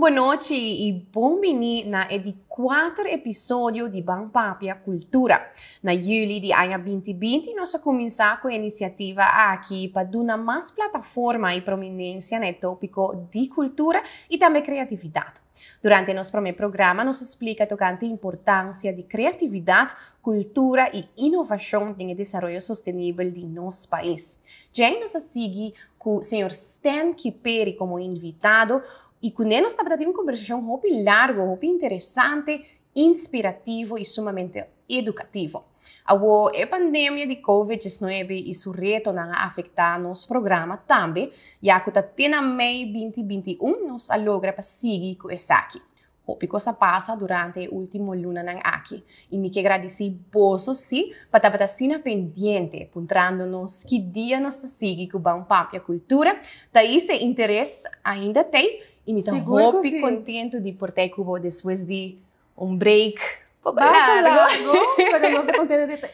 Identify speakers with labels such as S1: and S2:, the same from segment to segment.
S1: Bon nochi i bon bini na e di kuater episodio di Ban Papia Kultura. Na yüli di aña 2020 nos a kuminsá ku e inisiativa aki pa duna mas plataforma i prominensia na e tópiko di kultura i tambe kreatividat. Durante nos promé programa nos a splika tokante importansia di kreatividat, kultura i inovashon den e desaroyo sostenibel di nos pais. Djei nos a sigui ku señor Stan Kiperi komo invitado i kuné nos tabata tin un kombersashon hopi largu, hopi interesante, inspirativo i sumamente edukativo. Awor e pandemia di Covid 19 i su retonan a afektá nos programa tambe, ya ku ta te na mei 2021 nos a logra pa sigui ku esaki. Hopi kos a pasa durante e último lunanan aki i mi ke gradisí boso sí pa tabata asina pendiente puntrando nos ki dia nos ta sigui ku Ban Papia Kultura. Ta is e interes ainda t'ei i mi ta
S2: Sigur ku
S1: hopi
S2: sí.
S1: kontentu di por t'ei ku bo despues di un break poko
S2: Basta
S1: largu.
S2: largu, pero nos ta kontentu di ta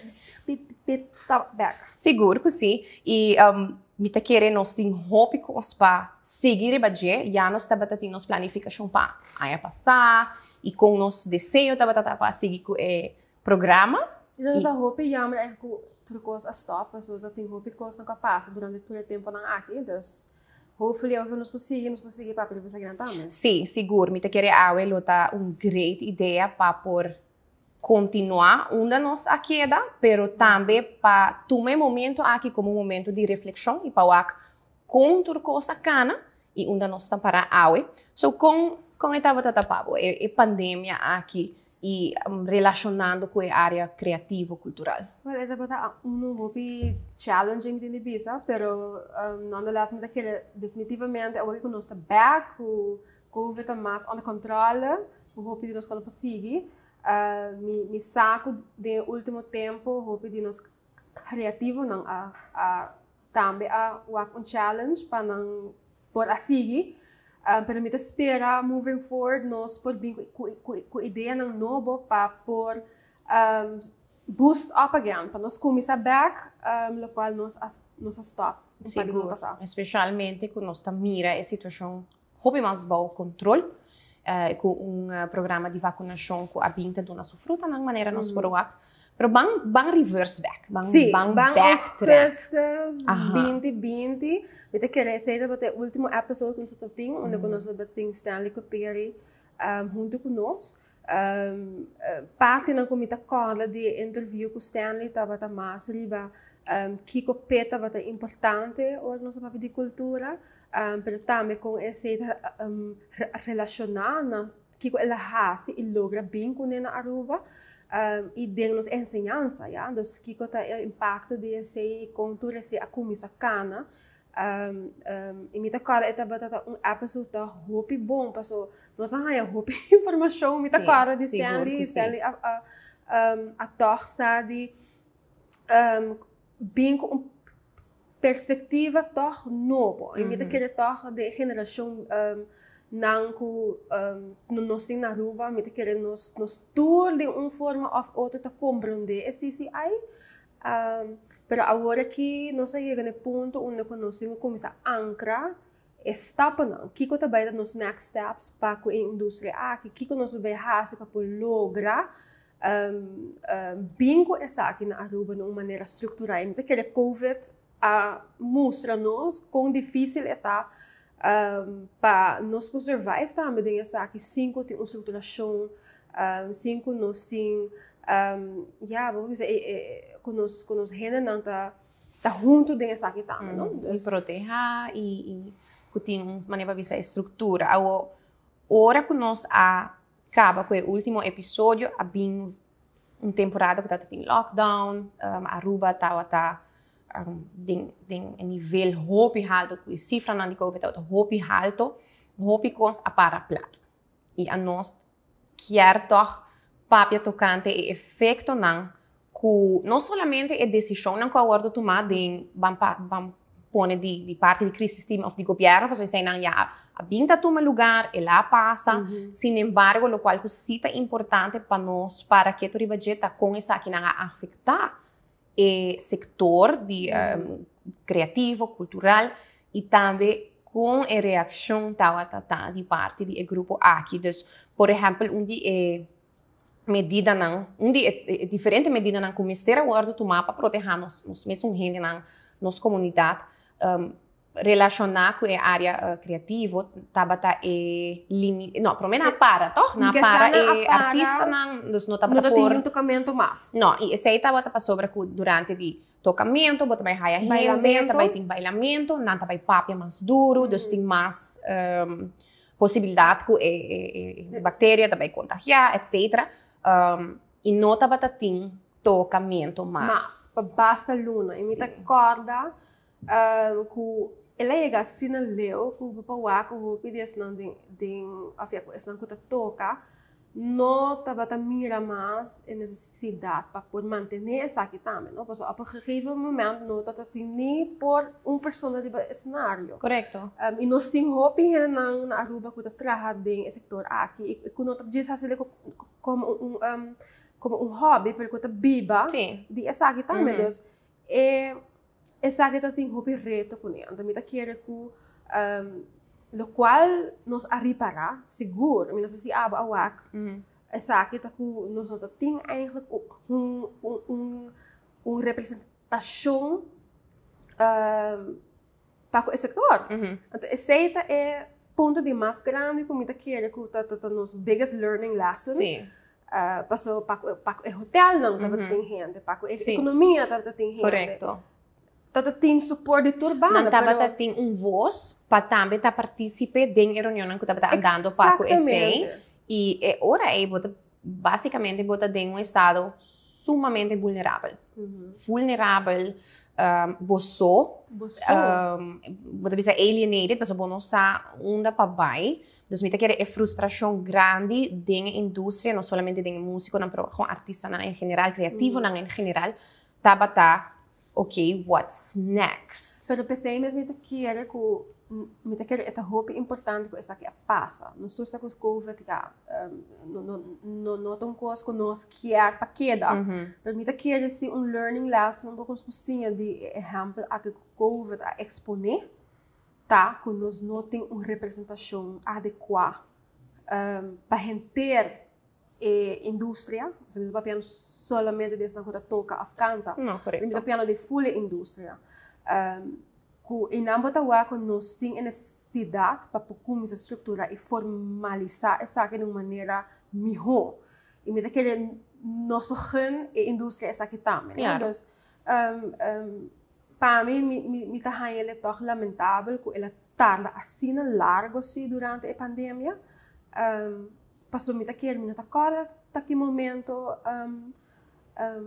S2: di di ta bèk.
S1: Sigur ku sí i Mi ta kere nos tin hopi kos pa sigui riba dje. Ya nos tabata tin nos planifikashon pa aña pasá i kon nos deseo tabata ta pa sigui ku e programa.
S2: I ta hopi jammer eigenlijk ku tur kos a stòp pasobra ta tin hopi kosnan ku a pasa durante tur e temponan aki. Dus hopefully awe ku nos por sigui, nos por sigui papia riba esakinan tambe.
S1: Sí, sigur. Mi ta kere awe lo ta un great idea pa por kontinuá unda nos a keda, pero tambe pa tuma e momento aki komo un momento di reflekshon i pa wak kon tur kos a kana i unda nos ta pará awe. So kon kon e tabata ta pa bo e pandemia aki i relashonando ku e área kreativo kultural?
S2: Well, e tabata unu hopi challenging tin di bisa, pero nonetheless mi ta kere definitivamente awor ku nos ta bèk ku Covid ta mas onder controle, ku hopi di nos ku no por sigui. Mi mi sa ku den e ultimo tempo hopi di nos kreativonan a a tambe a wak un challenge pa nan por a sigui. Pero mi ta spera moving forward nos por bin ku ku ku ideanan nobo pa por boost up again, pa nos kuminsá bèk lokual nos a nos a stòp un par di luna pasá.
S1: Sigur, espesialmente ku nos ta mira e situashon hopi mas bou control cu un programa di vacunacion cu a bin ta duna su frutanan manera nos por wak. Pero ban ban reverse back, ban
S2: Sí,
S1: ban
S2: ban
S1: backtrack.
S2: augustus
S1: Aha.
S2: 2020. Mi ta kere esei tabata e ultimo episode cu nos ta tin, unda cu nos tabata tin Stanley Coperi hunto cu nos. Partinan cu mi ta corda di e interview cu Stanley tabata mas riba kico p'e tabata importante ora nos ta papia di cultura. Pero tambe kon esei ta relashoná na kiko el a hasi i logra bin kuné na Aruba i den nos enseñansa, ya. Dus kiko ta e impakto di esei i kon tur esei a kuminsá kana. I mi ta kòrda e tabata ta un episode ta hopi bon paso nos a haña hopi informashon. Mi ta kòrda di Stanley, Stanley a tòg sa di bin ku un perspectiva tòg nobo. I mi ta kere tòg den e generashon nan ku nos tin na Aruba, mi ta kere nos nos tur den un forma òf otro ta komprondé e CCI. Pero awor aki nos a yega na e punto unda ku nos tin ku kuminsá ankra e stapnan. Kiko ta bai ta nos next steps pa ku e industria aki? Kiko nos ta bai hasi pa por logra bin ku esaki na Aruba na un manera strukturá? I mi ta kere Covid a mustra nos kon difísil e ta pa nos por survive tambe den esaki sin ku tin un strukturashon, sin ku nos tin, ya, bo por bisa ku nos ku nos hendenan ta ta huntu den esaki tambe, no?
S1: I protehá i ku tin un manera pa bisa e struktura. Awor, ora ku nos a kaba ku e ultimo episodio a bin un temporada ku tabata tin lockdown, Aruba tabata den den e nivel hopi halto ku e sifranan di covid tabata hopi halto, hopi kos a para plat. I anos kier tòg papia tokante e efektonan ku no solamente e desishonnan ku a wòrdu tumá den ban pa ban pone di di parti di crisis team òf di gobièrnu pasobra eseinan ya a bin ta tuma lugar, el a pasa, sin embargo lokual ku si ta importante pa nos para ketu riba dje ta kon esakinan a afektá e sektor di kreativo, kultural i tambe. Kon e reakshon tabata ta di parti di e grupo aki? Dus, por ehèmpel, un di e medidanan, un di e diferente medidanan ku mester a wòrdu tumá pa protehá nos, nos mesun hendenan, nos komunidat, relashoná ku e área kreativo tabata e limi, no, promé nan a para, tòg? Nan a para e artistanan, dus no tabata por.
S2: No tabatin tokamentu mas.
S1: No, i esei tabata pasobra ku durante di tocamento, bo ta bai haya hende, ta bai tin bailamento, nan ta bai papia mas duro, dus tin mas posibilidad cu e bacteria ta bai contagia, etcetera. Y no tabata tin tocamento mas.
S2: Mas, pa basta luna. Y mi ta corda cu el a yega asina leu cu bo por wak cu hopi di esnan den, of ya cu esnan cu ta toca, no tabata mira mas e nesesidat pa por mantené esaki tambe, no? Pasobra op un gegeven moment no tabata tin ni por un persona riba e escenario.
S1: Korekto.
S2: I nos tin hopi hendenan na Aruba ku ta traha den e sektor aki i ku no ta djis hasi komo un komo un hobby pero ku ta biba di esaki tambe. Dus e Esaki ta tin hopi reto kuné. Anto mi ta kere ku lokual nos a ripará, sigur, mi no sa si abo a wak esaki, ta ku nos no ta tin eigenlijk un representashon pa ku e sektor. Anto esei ta e punto di mas grandi ku mi ta kere ku ta nos biggest learning lesson. Paso pa ku e hotelnan tabata tin hende, pa ku e ekonomia tabata tin hende.
S1: Korekto.
S2: Tabata tin support di tur banda.
S1: Nan tabata tin un vos pa tambe ta partisipe den e reunionnan ku tabata andando pa ku esei. I e ora ei bo ta basikamente bo ta den un estado sumamente vulnerabel. Vulnerabel, bo so,
S2: Bo so.
S1: Bo ta bisa alienated pasobra bo no sa unda pa bai. Dus mi ta kere e frustrashon grandi den e industria, no solamente den e musikonan, pero gewoon artistanan en general, kreativonan en general, tabata, ok, what's next?
S2: Pero p'esei mes mi ta kere ku, mi ta kere e ta hopi importante ku esaki a pasa. Nos tur sa ku covid ya no no ta un kos ku nos kier pa keda, pero mi ta kere si un learning lesson ku nos por siña di e ehèmpel aki ku covid a eksponé. Ta ku nos no tin un representashon adekuá pa henter e industria. Mi no ta papiando solamente di esnan ku ta toka òf kanta.
S1: No, korekto.
S2: Mi ta papiando di ful e industria. Ku einan bo ta wak ku nos tin e nesesidat pa por kuminsá strukturá i formalisá esaki di un manera mihó. I mi ta kere nos por gun e industria esaki tambe.
S1: Klaro.
S2: Dus Pa mi, mi ta haña el e tòg lamentabel ku el a tarda asina largo si durante e pandemia. Pasobra mi ta kere, mi no ta kòrda ta ki momento,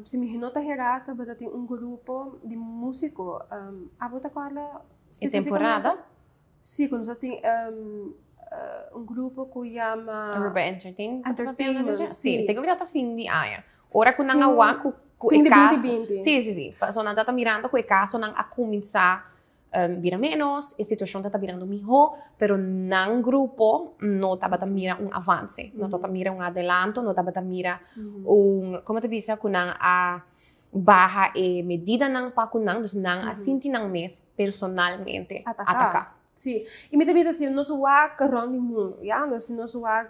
S2: si mi no ta hera tabata tin un grupo di músiko. Abo ta kòrda
S1: E temporada?
S2: Si, ku nos a tin un grupo ku yama.
S1: Aruba Entertainment.
S2: Entertainment,
S1: si. Si, segun mi ta fin di aña. Ora ku nan a wak ku ku e kaso.
S2: Fin di 2020.
S1: Si, si, si. Pasobra nan tabata mirando ku e kasonan a kuminsá bira ménos, e situashon tabata birando mihó, pero nan grupo no tabata mira un avanse, no tabata mira un adelanto, no tabata mira un, komo ta bisa, ku nan a baha e medidanan pa ku nan, dus nan a sinti nan mes personalmente ataká.
S2: Si, i mi ta bisa si nos wak rònt di mundu, ya, si nos wak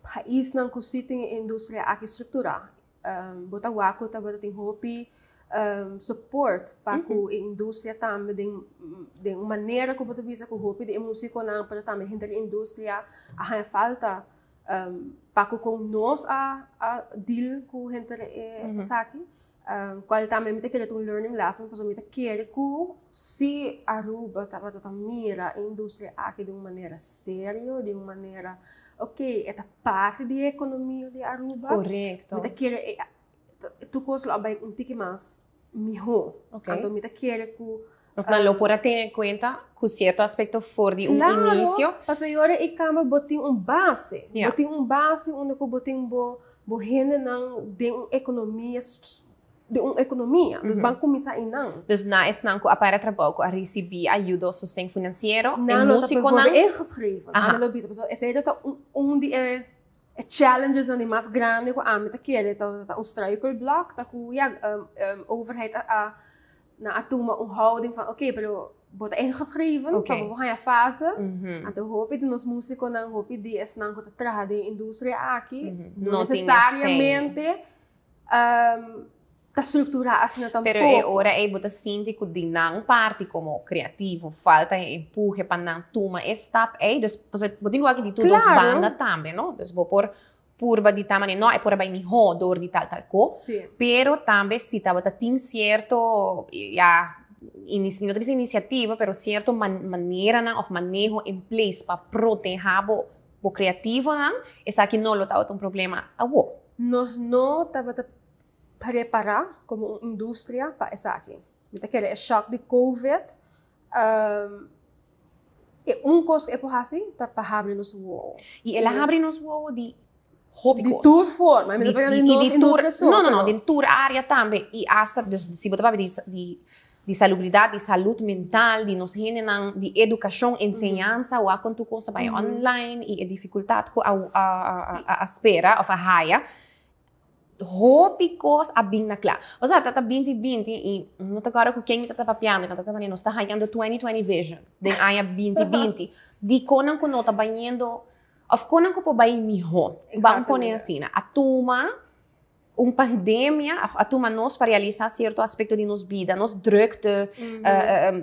S2: paisnan ku si tin e industria aki strukturá, bo ta wak ku tabata tin hopi support pa ku e industria tambe den den un manera ku bo ta bisa ku hopi di e musikonan pero tambe henter e industria a haña falta pa ku kon nos a a deal ku henter e esaki kual tambe mi ta kere ta un learning lesson pasobra mi ta kere ku si Aruba tabata ta mira e industria aki di un manera serio, di un manera ok e ta parti di e ekonomia di Aruba.
S1: Korekto.
S2: Mi ta kere tur kos lo a bai un tiki mas mihó. Anto mi ta kere ku.
S1: Of nan lo por a tene kuenta ku sierto aspekto for di un inisio.
S2: Claro, pasobra yora e kamba bo tin un base. Bo tin un base unda ku bo tin bo bo hendenan den un ekonomia, den un ekonomia. Dus ban kuminsá einan.
S1: Dus na esnan ku a para trabou ku a risibí ayuda o sosten finansiero, e
S2: Nan lo ta
S1: músikonan.
S2: bijvoorbeeld ingeschreven. Nan lo bisa, pasobra esei ta un di e E challengesnan di mas grandi ku ami ta kere ta ta un struikelblok ta ku ya overheid a a nan a tuma un houding van oke pero. Bo ta ingeschreven pa bo por haña fase. Anto hopi di nos músikonan, hopi di esnan ku ta traha den e industria aki, no nesesariamente ta strukturá asina tampoko.
S1: Pero e ora ei bo ta sinti ku di nan parti komo kreativo falta e empuhe pa nan tuma e stap ei. Dus pasobra bo tin ku wak di tur dos banda tambe, no? Dus bo por purba di tal manera, no, e por a bai mihó dor di tal tal kos. Pero tambe si tabata tin sierto, ya, mi no ta bisa inisiativa, pero sierto maneranan òf maneho en place pa protehá bo bo kreativonan, esaki no lo tabata un problema awor.
S2: Nos no tabata prepará komo un industria pa esaki. Mi ta kere e shòk di covid E un kos ku e por hasi ta pa habri nos wowo.
S1: I el a habri nos wowo di hopi
S2: kos. Di tur forma. Mi no ta papia di nos industria so.
S1: No, no, no. Den tur área tambe. I asta, dus si bo ta papia di di salubridat, di salud mental, di nos hendenan, di edukashon, enseñansa, wak kon tur kos a bai online i e difikultat ku a a spera òf a haya. Hopi kos a bin na kla. Osea, ta ta binti binti i no ta kòrda ku ken mi ta ta papiando, mi ta ta manera nos ta hañando 2020 vision den aña binti binti. Dikon nan ku no ta bayendo òf kon nan ku por bai mihó? Ban pone asina, a tuma un pandemia, a tuma nos pa realisá sierto aspekto di nos bida, nos drukte,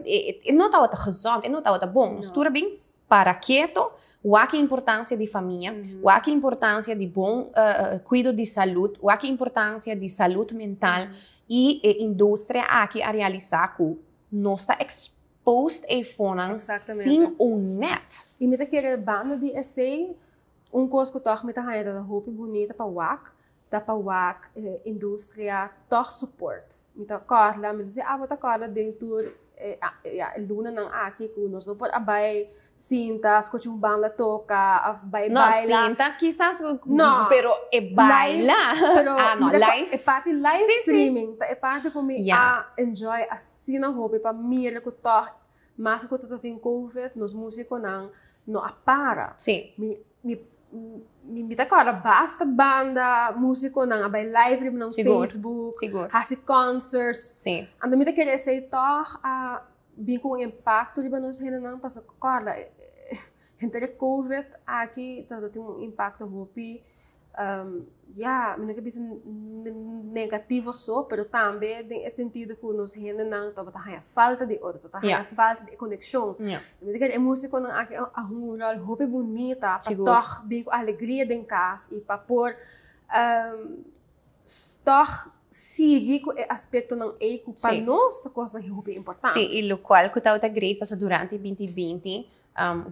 S1: e no tabata gezond, e no tabata bon. Nos tur a bin Para keto, wak e importancia di famia, wak e importancia di bon cuido di salud, wak e importancia di salud mental y e industria aki a realisa cu nos ta exposed eyfonan sin un net.
S2: Y mi ta kere banda di esey, un cos cu toch mi ta haña ta hopi bunita pa wak, ta pa wak e industria toch support. Mi ta kòrda, mi no si abo ta kòrda den tur e ya e lunanan aki ku nos no por a bai sinta skucha un banda toka òf bai baila.
S1: No, sinta kisas no, pero e baila.
S2: Pero ah, no, live. E parti live streaming ta e parti ku mi a enjoy asina hopi pa mira ku tòg mas ku ta tin covid nos musikonan no a para.
S1: Mi
S2: Mi mi ta kòrda basta banda músikonan a bai live riba nan Facebook, hasi concerts. Anto mi ta kere esei tòg a bin ku un impakto riba nos hendenan pasobra kòrda henter e covid aki tabata tin un impakto hopi Ya, mi no ke bisa negativo so, pero tambe den e sentido ku nos hendenan tabata haña falta di otro, tabata haña falta di e konekshon. Mi ta kere e músikonan aki a hunga un ròl hopi bunita pa tòg bin ku alegria den kas i pa por tòg sigui ku e aspektonan ei ku pa nos ta kosnan hopi importante.
S1: Sí, i lokual ku tabata great pasobra durante binti binti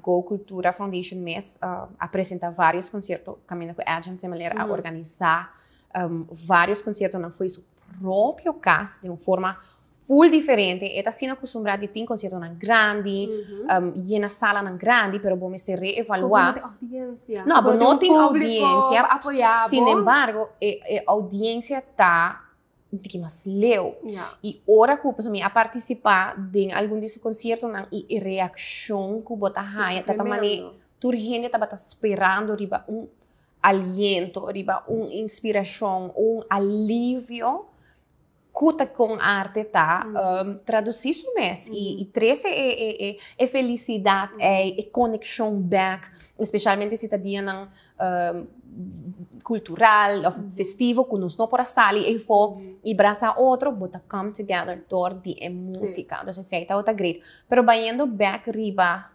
S1: Go Cultura Foundation mes a presenta varios concierto caminda cu Edjean Semeleer a organisa varios conciertonan fo'i su propio cas den un forma full diferente. E ta asina acostumbra di tin conciertonan grandi, yena salanan grandi, pero bo mester reevalua.
S2: Bo no tin audiencia.
S1: No, bo no tin audiencia. Sin embargo, e audiencia ta un tiki mas leu. I ora ku pasobra mi a partisipá den algun di su konsiertonan i e reakshon ku bo ta haña ta ta manera tur hende tabata sperando riba un aliento, riba un inspirashon, un alivio ku ta kon arte ta tradusí su mes i trese e felisidat ei, e konekshon bèk, espeshalmente si ta dianan cultural of festivo cu nos no por a sali eyfo y brasa otro, bo ta come together door di e musica. Entonces esey tabata great. Pero bayendo back riba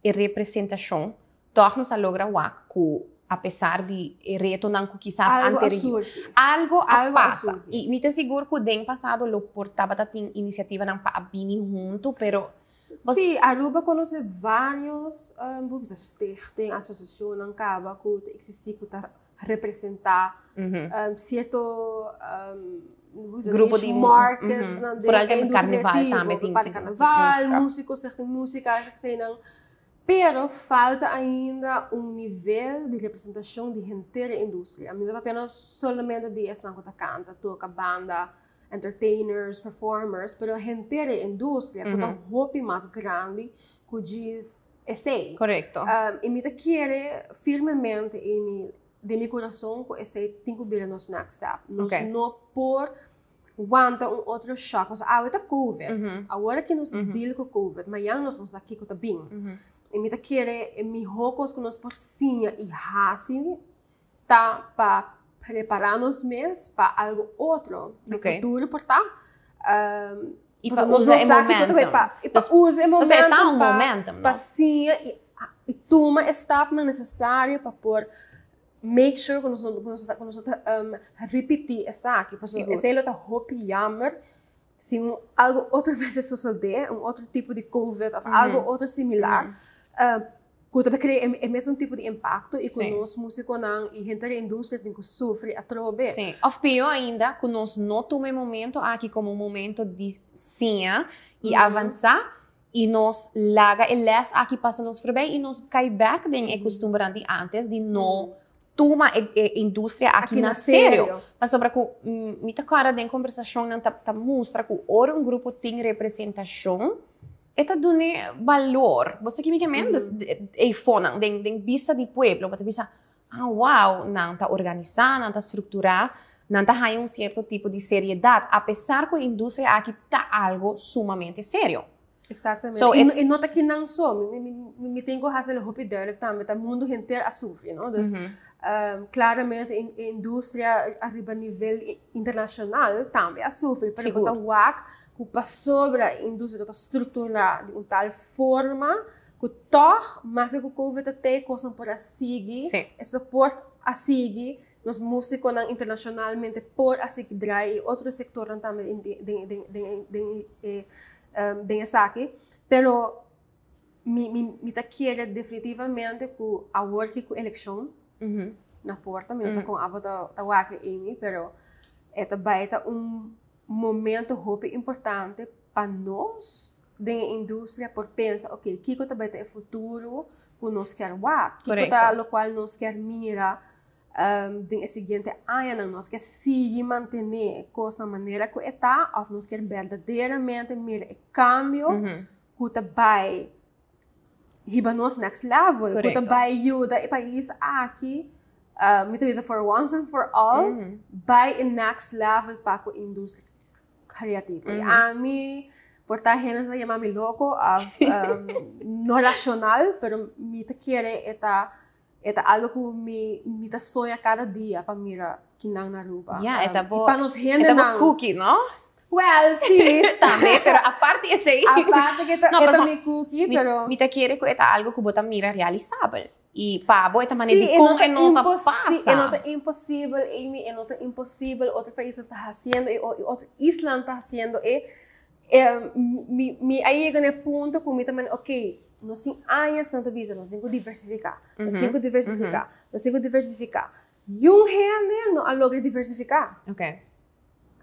S1: e representacion, toch nos a logra wak cu a pesar di e retonan cu kisas
S2: Algo a surgi.
S1: Algo a pasa. Y mi ta sigur cu den pasado lo por tabata tin iniciativanan pa a bini hunto, pero
S2: Sí, Aruba conoce varios bo bisa stichting, asociacionnan caba cu ta existi cu ta representa cierto
S1: Grupo di
S2: markets nan den
S1: Vooral
S2: e
S1: den
S2: industria
S1: carnaval
S2: creativo,
S1: tambe tin
S2: parte carnaval,
S1: musica.
S2: musico, stichting musica, eseinan. Pero falta ainda un nivel di representacion di henter e industria. Mi no ta papia no solamente di esnan cu ta canta, toca, banda, entertainers, performers, pero henter e industria ku ta hopi mas grandi ku djis esei.
S1: Korekto.
S2: I mi ta kere firmemente, Amy, den mi kurason ku esei tin ku bira nos next step. Nos no por wanta un otro shock. Pasobra awe ta Covid. Awor aki nos ta deal ku Covid. Mañan nos no sa kiko ta bin. I mi ta kere e mihó kos ku nos por siña i hasi ta pa prepará nos mes pa algu otro den futuro por ta.
S1: I pa usa e momentum.
S2: I pa usa e momentum
S1: pa
S2: pa siña i tuma e stapnan nesesario pa por make sure ku nos ku nos no ta ripití esaki. Pasobra esei lo ta hopi yammer si un algu otro mester sosodé, un otro tipo di covid òf algu otro similar ku ta krea e mesun tipo di impakto i ku nos musikonan i henter di industria tin ku sufri atrobe.
S1: Sí, òf pió ainda ku nos no tuma e momento aki komo un momento di siña i avansá i nos laga e lès aki pasa nos forbij i nos kai bèk den e kustumbernan di ántes di no tuma e industria aki na serio. Pasobra ku mi ta kòrda den kombersashonnan ta mustra ku ora un grupo tin representashon, E ta dun'é balor. Bo sa ki mi ke men? Dus eifonan den den bista di pueblo bo ta bisa, ah wow, nan ta organisá, nan ta strukturá, nan ta haña un sierto tipo di seriedat, apesar ku e industria aki ta algo sumamente serio.
S2: Exactamente. So, e, e no ta kinan so, mi, mi, mi tin ku hasi hopi duidelijk tambe, ta mundu henter a sufri, no? Dus claramente e industria ariba nivel internacional tambe a sufri, pero bo ta wak ku pasobra e industria ta strukturá di un tal forma ku tòg maske ku covid ta tei kosnan por a sigui, e soport a sigui, nos músikonan internashonalmente por a sigui drai i otro sektornan tambe den esaki. Pero mi mi ta kere definitivamente ku awor ki ku elekshon na porta, mi no sa kon abo ta wak Amy, pero e ta bai ta un momento hopi importante pa nos den e industria por pensa, ok, kiko ta bai ta e futuro ku nos kier wak? Kiko ta lokual nos kier mira den e siguiente añanan? Nos kier sigui mantené kos na manera ku e ta òf nos kier berdaderamente mira e kambio ku ta bai hiba nos next level, ku ta bai yuda e pais aki, mi ta bisa for once and for all, bai e next level pa ku industria kreativo. I ami, por ta hende ta yama mi loko òf no rashonal, pero mi ta kere e ta e ta algo ku mi mi ta soña kada dia pa mira kinan na Aruba.
S1: Ya, e ta bo,
S2: pa nos
S1: e ta bo
S2: hendenan.
S1: cookie, no?
S2: Well, sí.
S1: Tambe, pero aparte esei.
S2: Aparte ke ta,
S1: No,
S2: e ta
S1: paso
S2: mi cookie,
S1: mi,
S2: pero.
S1: mi ta kere ku e ta algo ku bo ta mira realisabel. I pa bo e ta manera
S2: Sí,
S1: di
S2: e no
S1: kon
S2: ta
S1: e no ta
S2: imposi, e no
S1: pasa.
S2: ta imposibel, Amy, e no ta imposibel. Otro paisnan ta hasiendo e, i otro islan ta hasiendo e. Mi, mi a yega na e punto ku mi ta manda, ok, nos tin añas nan ta bisa, nos tin ku diversifiká, nos tin ku diversifiká, nos tin ku diversifiká. Yun hende no a logra diversifiká.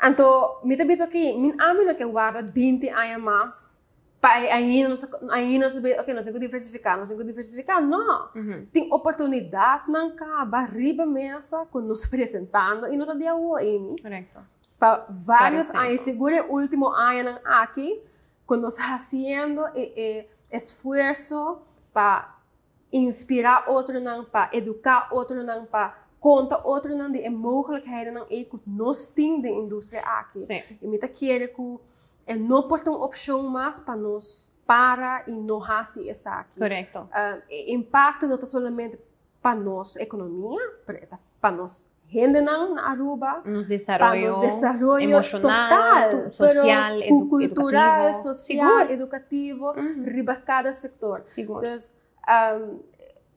S2: Anto mi ta bisa, ok, mi ami no ke warda binti aña mas pa ainda nos ta, ainda nos ta bisa, ok, nos tin ku diversifiká, nos tin ku diversifiká. No! Tin oportunidatnan kaba riba mesa ku nos presentando i no ta di awo, Amy. Pa varios aña, y sigur e ultimo añanan aki, cu nos haciendo e e esfuerzo pa inspira otronan, pa educa otronan, pa conta otronan di e mogelijkhedennan ey cu nos tin den industria aki. Y mi ta kere cu e no por ta un opcion mas pa nos para y no haci esaki. E impacto no ta solamente pa nos economia, pero e ta pa nos hendenan na Aruba,
S1: Nos
S2: pa
S1: desaroyo
S2: nos desaroyo
S1: emocional,
S2: total,
S1: tu- social,
S2: pero
S1: edu-
S2: cultural,
S1: educativo.
S2: social,
S1: Sigur.
S2: educativo, riba cada sector.
S1: Sigur.
S2: Dus,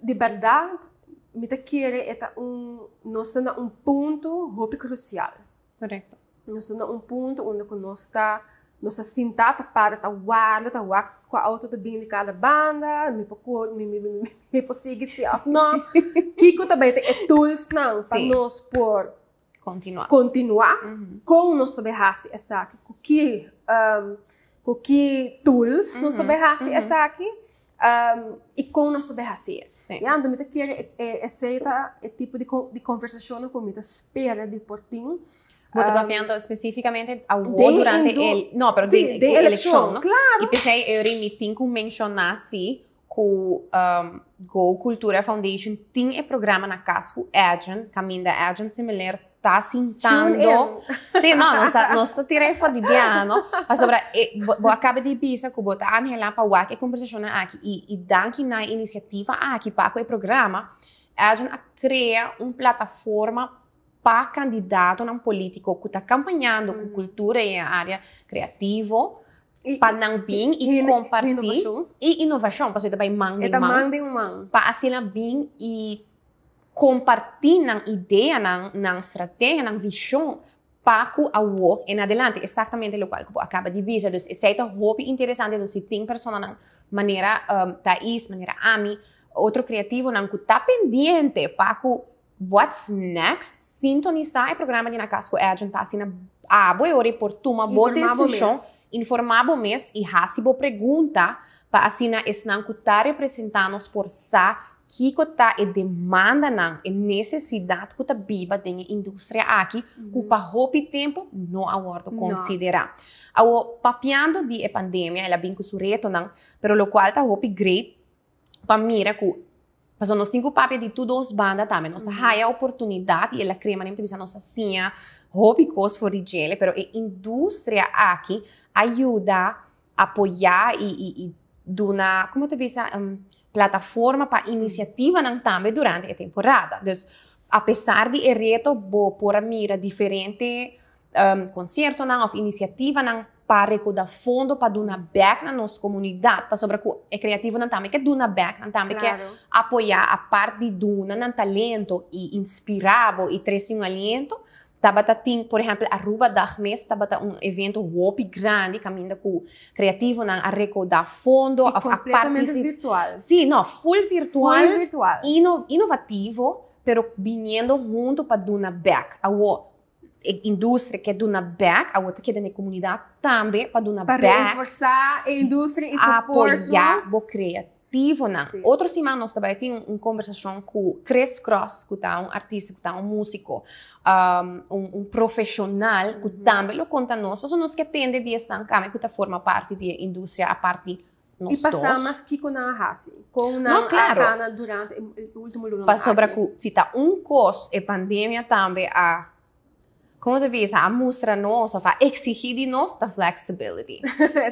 S2: di berdad, mi ta kere e ta un, nos ta na un punto hopi crucial.
S1: Correcto.
S2: Nos ta na un punto unda ku nos ta nos ta sintá ta para ta warda ta wak kua auto ta bini di kada banda, mi por kor mi mi mi por sigui si òf no. Kiko ta bai ta e toolsnan pa nos por
S1: Kontinuá.
S2: kontinuá, kon nos ta bai hasi esaki, ku ki ku ki tools nos ta bai hasi esaki i kon nos ta bai hasié. Ya, anto mi ta kere esei ta e tipo di konversashonnan ku mi ta spera di por tin.
S1: Bo ta papiando spesífikamente awor durante e, no, pero den e elekshon, no?
S2: Klaro.
S1: I p'esei Eury mi tin ku menshoná si ku Go Cultura Foundation tin e programa na kas ku Edjean, kaminda Edjean Similer. ta sintando. Sí, no, nos ta, nos ta tira for di biaha, no? Pasobra e, bo, bo a kaba di bisa ku bo ta anhelá pa wak e kombersashonnan aki i, i danki na e inisiativa aki pa ku e programa, Edjean a krea un plataforma pa kandidatonan polítiko ku ta kampañando ku kultura i e área kreativo pa nan bin i kompartí i inovashon, pasobra e ta bai man den man, pa asina bin i kompartí nan ideanan, nan strategia, nan vishon pa ku awor en adelante. Eksaktamente lokual ku bo a kaba di bisa. Dus esei ta hopi interesante. Dus si tin personanan manera Thais, manera ami, otro kreativonan ku ta pendiente pa ku what's next, sintonisá e programa di Na Kas ku Edjean pa asina abo e ora i por tuma bo desishon, informá bo mes i hasi bo pregunta pa asina esnan ku ta representá nos por sa kiko ta e demandanan, e nesesidat ku ta biba den e industria aki ku pa hopi tempu no a wòrdu konsiderá. Awor, papiando di e pandemia, el a bin ku su retonan, pero lokual ta hopi great pa mira ku pasobra nos tin ku papia di tur dos banda tambe. Nos a haya oportunidat i el a krea manera mi ta bisa nos a siña hopi kos for di djele, pero e industria aki a yuda apoyá i duna, komo ta bisa, plataforma pa inisiativanan tambe durante e temporada. Dus, apesar di e reto, bo por a mira diferente konsiertonan òf inisiativanan pa rekoudá fondo pa duna bèk na nos komunidat, pasobra ku e kreativonan tambe ke duna bèk, nan tambe ke apoyá apart di duna nan talento i inspirá bo i trese un aliento. Tabata tin, por ehempel, Aruba Dag mes tabata un evento hopi grandi kaminda ku kreativonan a rekoudá fondo
S2: I
S1: òf a
S2: kompletamente
S1: partisip.
S2: Virtual.
S1: Sí, no, full virtual.
S2: Full virtual.
S1: Inovativo, pero biniendo huntu pa duna bèk. Awor, e industria ke duna bèk, awor ta keda na e komunidat tambe pa duna
S2: Pa
S1: bèk.
S2: Reforsá e industria i support
S1: Apoyá
S2: nos.
S1: Bo kreativonan. Otro siman nos ta bai tin un kombersashon ku Chris Cross, ku ta un artista, ku ta un músiko, un profeshonal, ku tambe lo konta nos, pasobra nos ke tende di esnan kami ku ta forma parti di e industria apart di nos
S2: I pasa
S1: dos.
S2: Mas kiko nan a hasi, kon
S1: No,
S2: nan a
S1: klaro.
S2: kana durante e último lunanan
S1: Pasobra
S2: aki.
S1: ku si ta un kos e pandemia tambe a Como ta bisa, a mustra nos of a exigi di nos ta flexibility.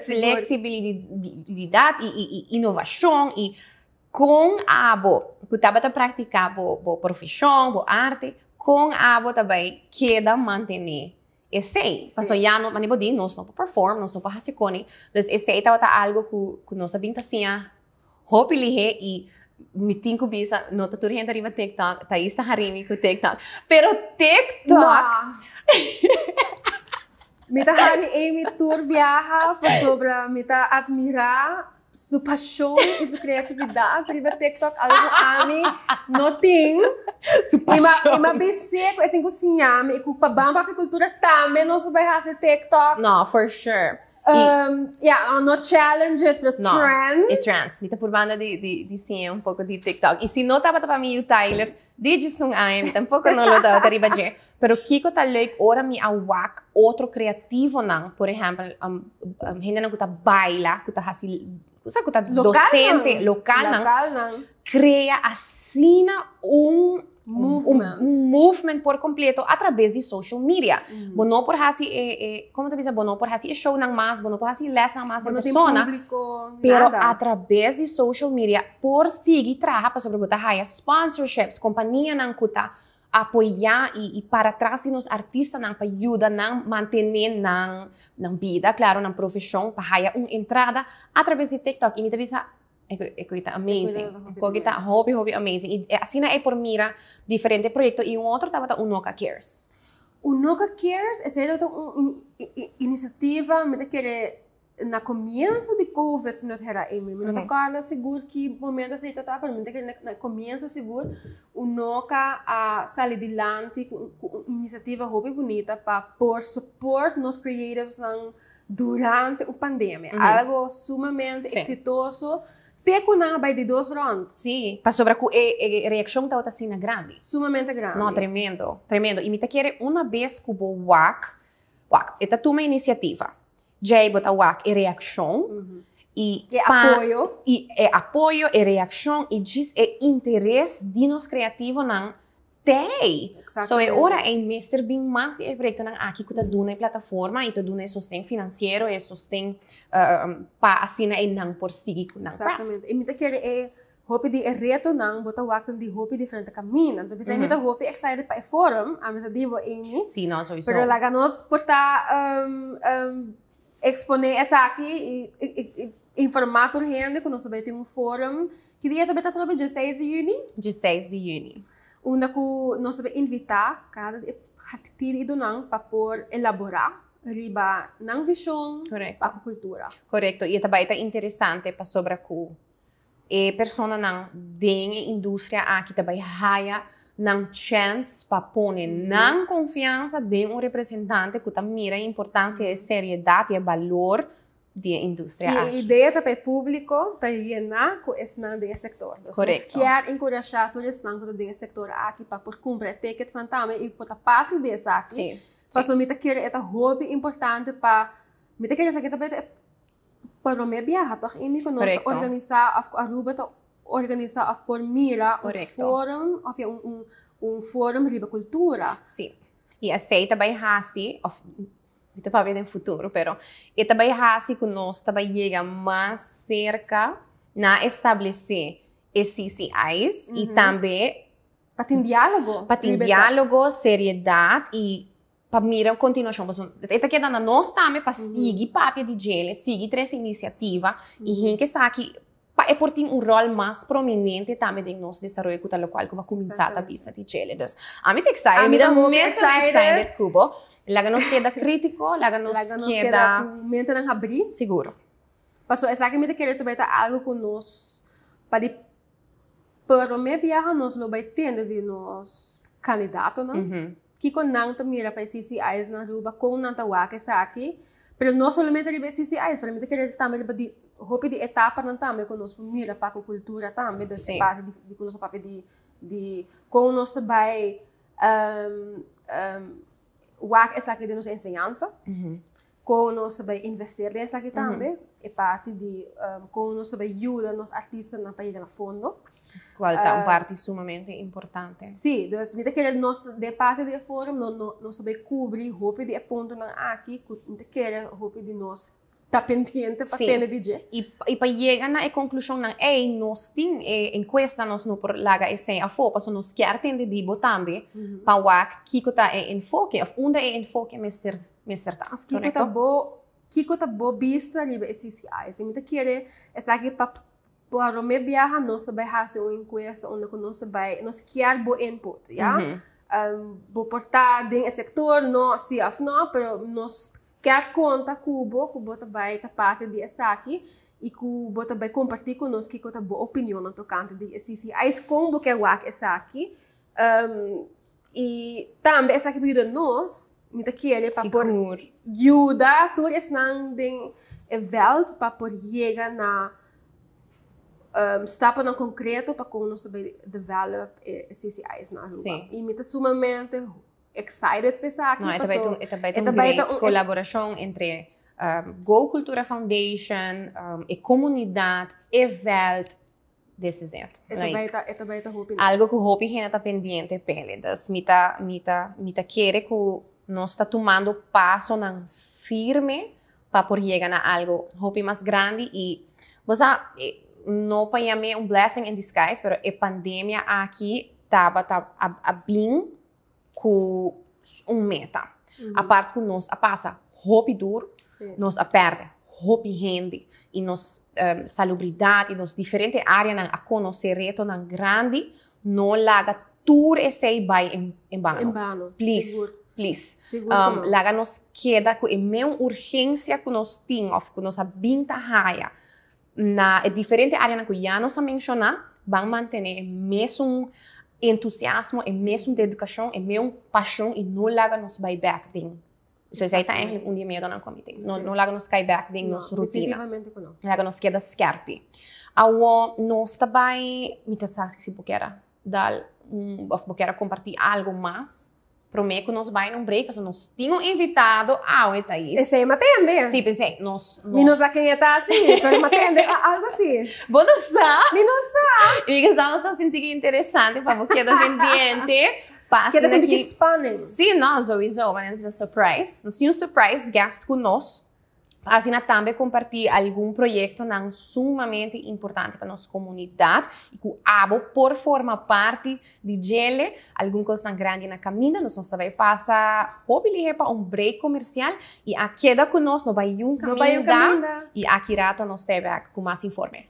S1: Flexibilidad y innovacion y con abo cu tabata practica bo profesion, bo arte, con abo ta bay keda mantene esey. Paso ya no, mane bo di, nos no por perform, nos no por haci coni. Dus esey tabata algo cu nos a bin ta siña hopi lihé i mi tin ku bisa, no ta tur hende riba TikTok, Thais ta hari mi ku TikTok, pero TikTok.
S2: No. Mi ta hari Amy tur biaha pasobra mi ta admirá su pashon i su kreatividat riba TikTok, algo ku ami no tin.
S1: Su pashon.
S2: I m'a bis'é ku e tin ku siña mi i ku pa Ban Papia Kultura tambe nos lo bai hasi TikTok.
S1: No, for sure.
S2: Ja, no challenges, pero
S1: no,
S2: trends.
S1: E trends. Mi ta purbando di siña un poco di TikTok. Y si no tabata pa mi yu Tyler, di djisun aña, mi tampoco no lo tabata riba dje. Pero kiko ta leuk ora mi a wak otro creativonan, por ehempel, hendenan ku ta baila, ku ta hasi, kusa ku ta docente, lokalnan,
S2: Lokalnan.
S1: Crea asina un
S2: Movement.
S1: Un movement por completo a través di social media. Bo no por hasi e, como ta bisa, bo no por hasi e shownan mas, bo no por hasi lesnan mas
S2: Bo
S1: en
S2: no tin
S1: persona.
S2: Público,
S1: Pero
S2: nada.
S1: a través di social media por sigui traha pasobra bo ta haya sponsorships, companianan cu ta apoya y para tras di nos artistanan pa yuda nan mantene nan bida, claro, nan profesion, pa haya un entrada a través di TikTok. Y mi ta bisa, e cu ta amazing. E cu ta hopi, hopi amazing. Y asina e por mira diferente proyecto. Y un otro tabata Unoca Cares.
S2: Unoca Cares, esey tabata un iniciativa, mi ta kere na comienzo di Covid, si mi no ta hera, Amy. Mi no ta corda sigur ki momento esey tabata, pero mi ta kere na comienzo sigur, Unoca a sali dilanti cu un iniciativa hopi bunita pa por support nos creativesnan durante un pandemia. Algo sumamente exitoso. Te cu nan a bay di dos rond.
S1: Sí, pasobra cu e reaccion tabata asina grandi.
S2: Sumamente grandi.
S1: No, tremendo, tremendo. Y mi ta kere una bes cu bo wak, wak, e ta tuma iniciativa. Djey bo ta wak e reaccion y
S2: E apoyo.
S1: Y e apoyo, e reaccion y djis e interes di nos creativonan. T'ei! So e ora ei mester bin mas di e proyectonan aki cu ta duna e plataforma y ta duna e sosten financiero, e sosten pa asina ei nan por sigui cu nan craft.
S2: Exactamente. Y mi ta kere e hopi di e retonan bo ta wak den di hopi diferente caminda. Enton p'esei mi ta hopi excited pa e forum, ami sa di bo Amy.
S1: Si, no, sowieso.
S2: Pero laga nos por ta Exponé esaki i informá tur hende ku nos ta bai tin un forum. Ki dia ta bai ta atrobe? Dieseis di yüni?
S1: Dieseis di yüni.
S2: Unda ku nos ta bai invitá kada di e partidonan pa por elaborá riba nan vishon pa ku kultura.
S1: Korekto. I e ta bai ta interesante pasobra ku E personanan den e industria aki ta bai haya nan chèns pa pone nan konfiansa den un representante ku ta mira e importansia, e seriedat i e balor di e industria aki.
S2: I e idea ta pa e públiko ta yená ku esnan den e sektor. Dus nos kier enkurashá tur esnan ku ta den e sektor aki pa por kumpra e ticketsnan tambe i por ta parti di esaki. Pasobra mi ta kere e ta hopi importante pa, mi ta kere esaki ta bai ta e Prome biaha toch Amy ku nos ta organisá òf ku Aruba ta organisá òf por mira un forum òf ya un forum riba kultura.
S1: Sí, i esei ta bai hasi òf mi ta papia den futuro pero e ta bai hasi ku nos ta bai yega mas serka na establesé e CCI's i tambe
S2: Pa tin diálogo.
S1: Pa tin diálogo, seriedat i pa mira un continuacion pasobra e ta keda na nos tambe pa sigui papia di djele, sigui trece iniciativa y hinca esaki pa e por tin un rol mas prominente tambe den nos desaroyo cu ta locual cu bo a cuminsa ta bisa di djele. Dus ami ta excited, mi ta mes excited cu bo. Laga nos keda critico, laga nos
S2: keda. Laga nos keda cu mentenan habri.
S1: Sigur.
S2: Pasobra esaki mi ta kere ta bay ta algo cu nos pa di Prome biaha nos lo bai tende di nos kandidatonan, kiko nan ta mira pa e CCI's na Aruba, kon nan ta wak esaki, pero no solamente riba e CCI's, pero mi ta kere tambe riba di hopi di etapanan tambe ku nos por mira pa ku kultura tambe, dus e parti di ku nos a papia di di kon nos ta bai wak esaki den nos enseñansa. Kon nos ta bai investeer den esaki tambe, e parti di kon nos ta bai yuda nos artistanan pa yega na fondo.
S1: Kual ta un parti sumamente importante.
S2: Sí, dus mi ta kere nos den parti di e forum nos ta bai kubri hopi di e puntonan aki ku mi ta kere hopi di nos ta pendiente pa tende di dje.
S1: I pa yega na e konklushonnan ei nos tin e enkuesta, nos no por laga esei afó pasobra nos kier tende di bo tambe pa wak kiko ta e enfoke òf unda e enfoke mester mester ta.
S2: Of kiko ta bo kiko ta bo bista riba e CCI? Si mi ta kere esaki pa prome biaha nos ta bai hasi un enkuesta unda ku nos ta bai nos kier bo input ya. Bo por ta den e sektor no si of no pero nos kier konta ku bo ku bo ta bai ta parti di esaki i ku bo ta bai komparti ku nos kiko ta bo opinionnan tokante di e CCI kon bo ke wak esaki. I tambe esaki por yuda nos, mi ta kere pa por yuda tur esnan den e veld pa por yega na stapanan konkreto pa kon nos ta bay develop e CCI's na Aruba. I mi ta sumamente excited pa esaki.
S1: No, e ta bay ta un great kolaborashon entre Go Cultura Foundation, e komunidat, e veld. This is it.
S2: E ta bai ta, e ta bai ta hopi
S1: nice. Algo ku hopi hende ta pendiente p'e. Dus mi ta, mi ta, mi ta kere ku nos ta tumando pasonan firme pa por yega na algo hopi mas grandi i bo sa, no pa yam'é un blessing in disguise, pero e pandemia aki tabata a a bin ku un meta. Apart ku nos a pasa hopi dur, nos a pèrdè hopi hende i nos salubridat i nos diferente areanan a konosé retonan grandi, no laga tur esei bai en bano. Please, please. Laga nos keda ku e meun urgensia ku nos tin òf ku nos a bin ta haya Na e diferente areanan ku ya nos a menshoná, ban mantené e mesun entusiasmo, e mesun dedikashon, e meun pashon i no laga nos bai bèk den. So esei ta eigenlijk un di e miedonan ku ami tin. No, no laga nos kai bèk den nos rutina.
S2: Definitivamente ku no.
S1: Laga nos keda skèrpi. Awor nos ta bai, mi ta sa si bo kier a dal un, òf bo kier a kompartí algu mas. Promé ku nos bai na un break, pasobra nos tin un invitado awe, Thais.
S2: Esei m'a tende.
S1: Sí, p'esei nos, nos.
S2: Mi no sa ken e ta sí, pero m'a tende algo así.
S1: Bo no sa?
S2: Mi no sa.
S1: I mi sa nos ta sinti ki interesante pa bo keda pendiente. Pa
S2: Keda
S1: asina
S2: ku
S1: ki.
S2: Spanning.
S1: Sí, no, souiso, manera nos bisa surprise. Nos tin un surprise guest ku nos. Pa asina tambe comparti algun proyectonan sumamente importante pa nos comunidad y cu abo por forma parti di djele. Algun cosnan grandi na caminda, nos nos ta bay pasa hopi lihe pa un break comercial y a keda cu nos, no bay yun caminda y aki rato nos ta bek cu mas informe.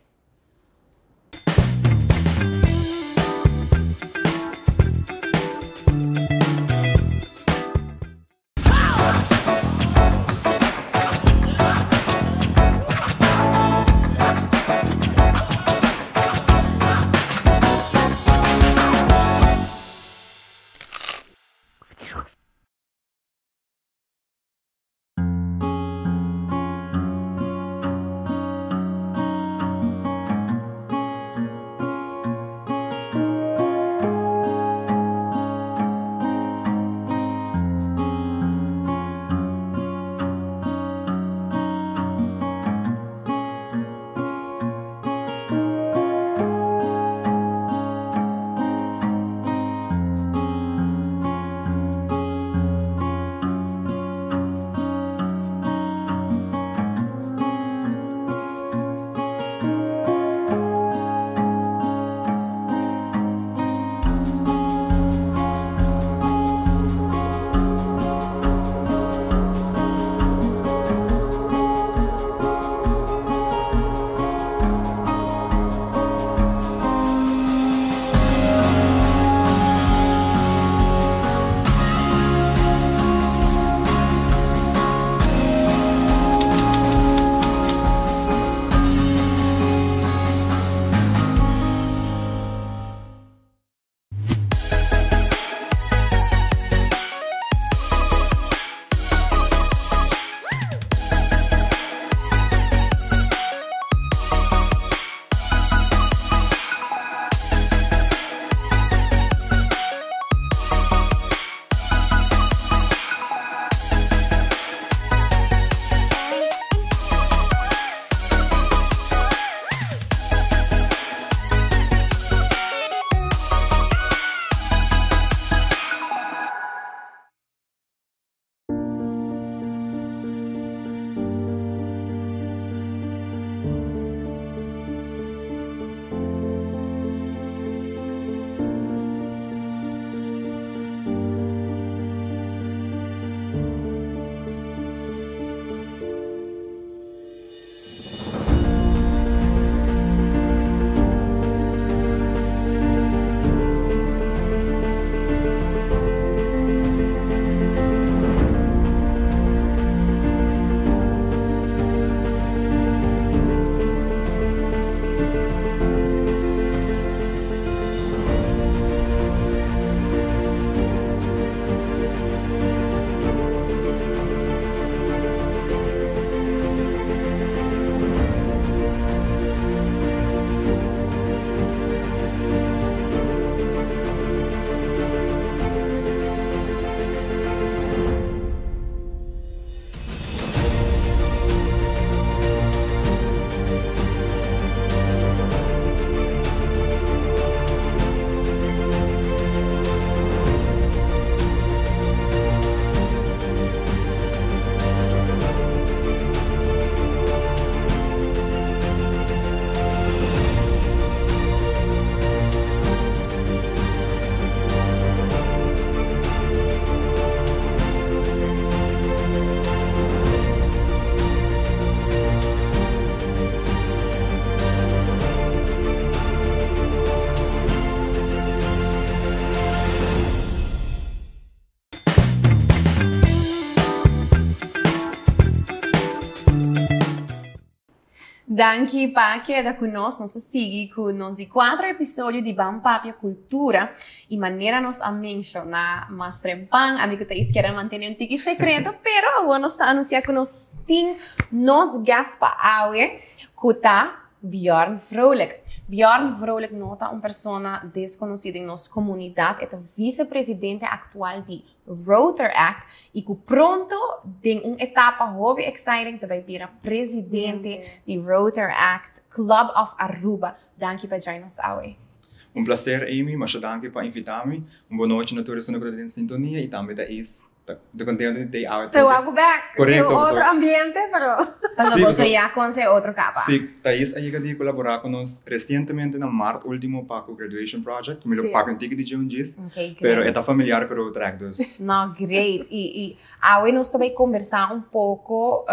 S1: Danki pa keda ku nos. Nos ta sigui ku nos di kuater episodio di Ban Papia Kultura. I manera nos a menshoná mas trempan, ami ku Thais kier a mantené un tiki sekreto, pero awor nos ta anunsiá ku nos tin nos gast pa awe ku ta. Bjorn Vrolijk. Bjorn Vrolijk no ta un persona desconoci den nos comunidad, e ta vicepresidente actual di Rotaract y cu pronto den un etapa hopi exciting ta bay bira presidente di Rotaract Club of Aruba. Danki pa join nos awe.
S3: Un placer, Amy, masha danki pa invita mi. Un bon nochi na tur esun cu ta den sintonia y tambe ta is ta contento di tey awe
S2: Te wak back.
S3: Correcto.
S2: Den otro ambiente, pero.
S1: Paso boso ya conoce otro capa.
S3: Si, Thais a yega di colabora cu nos recientemente na maart ultimo pa cu graduation project. Mi lo papia un tiki di dje un djis.
S1: Okay, great.
S3: Pero e ta familiar cu Rotaract, dus.
S1: No, great. Y awe nos ta bay conversa un poco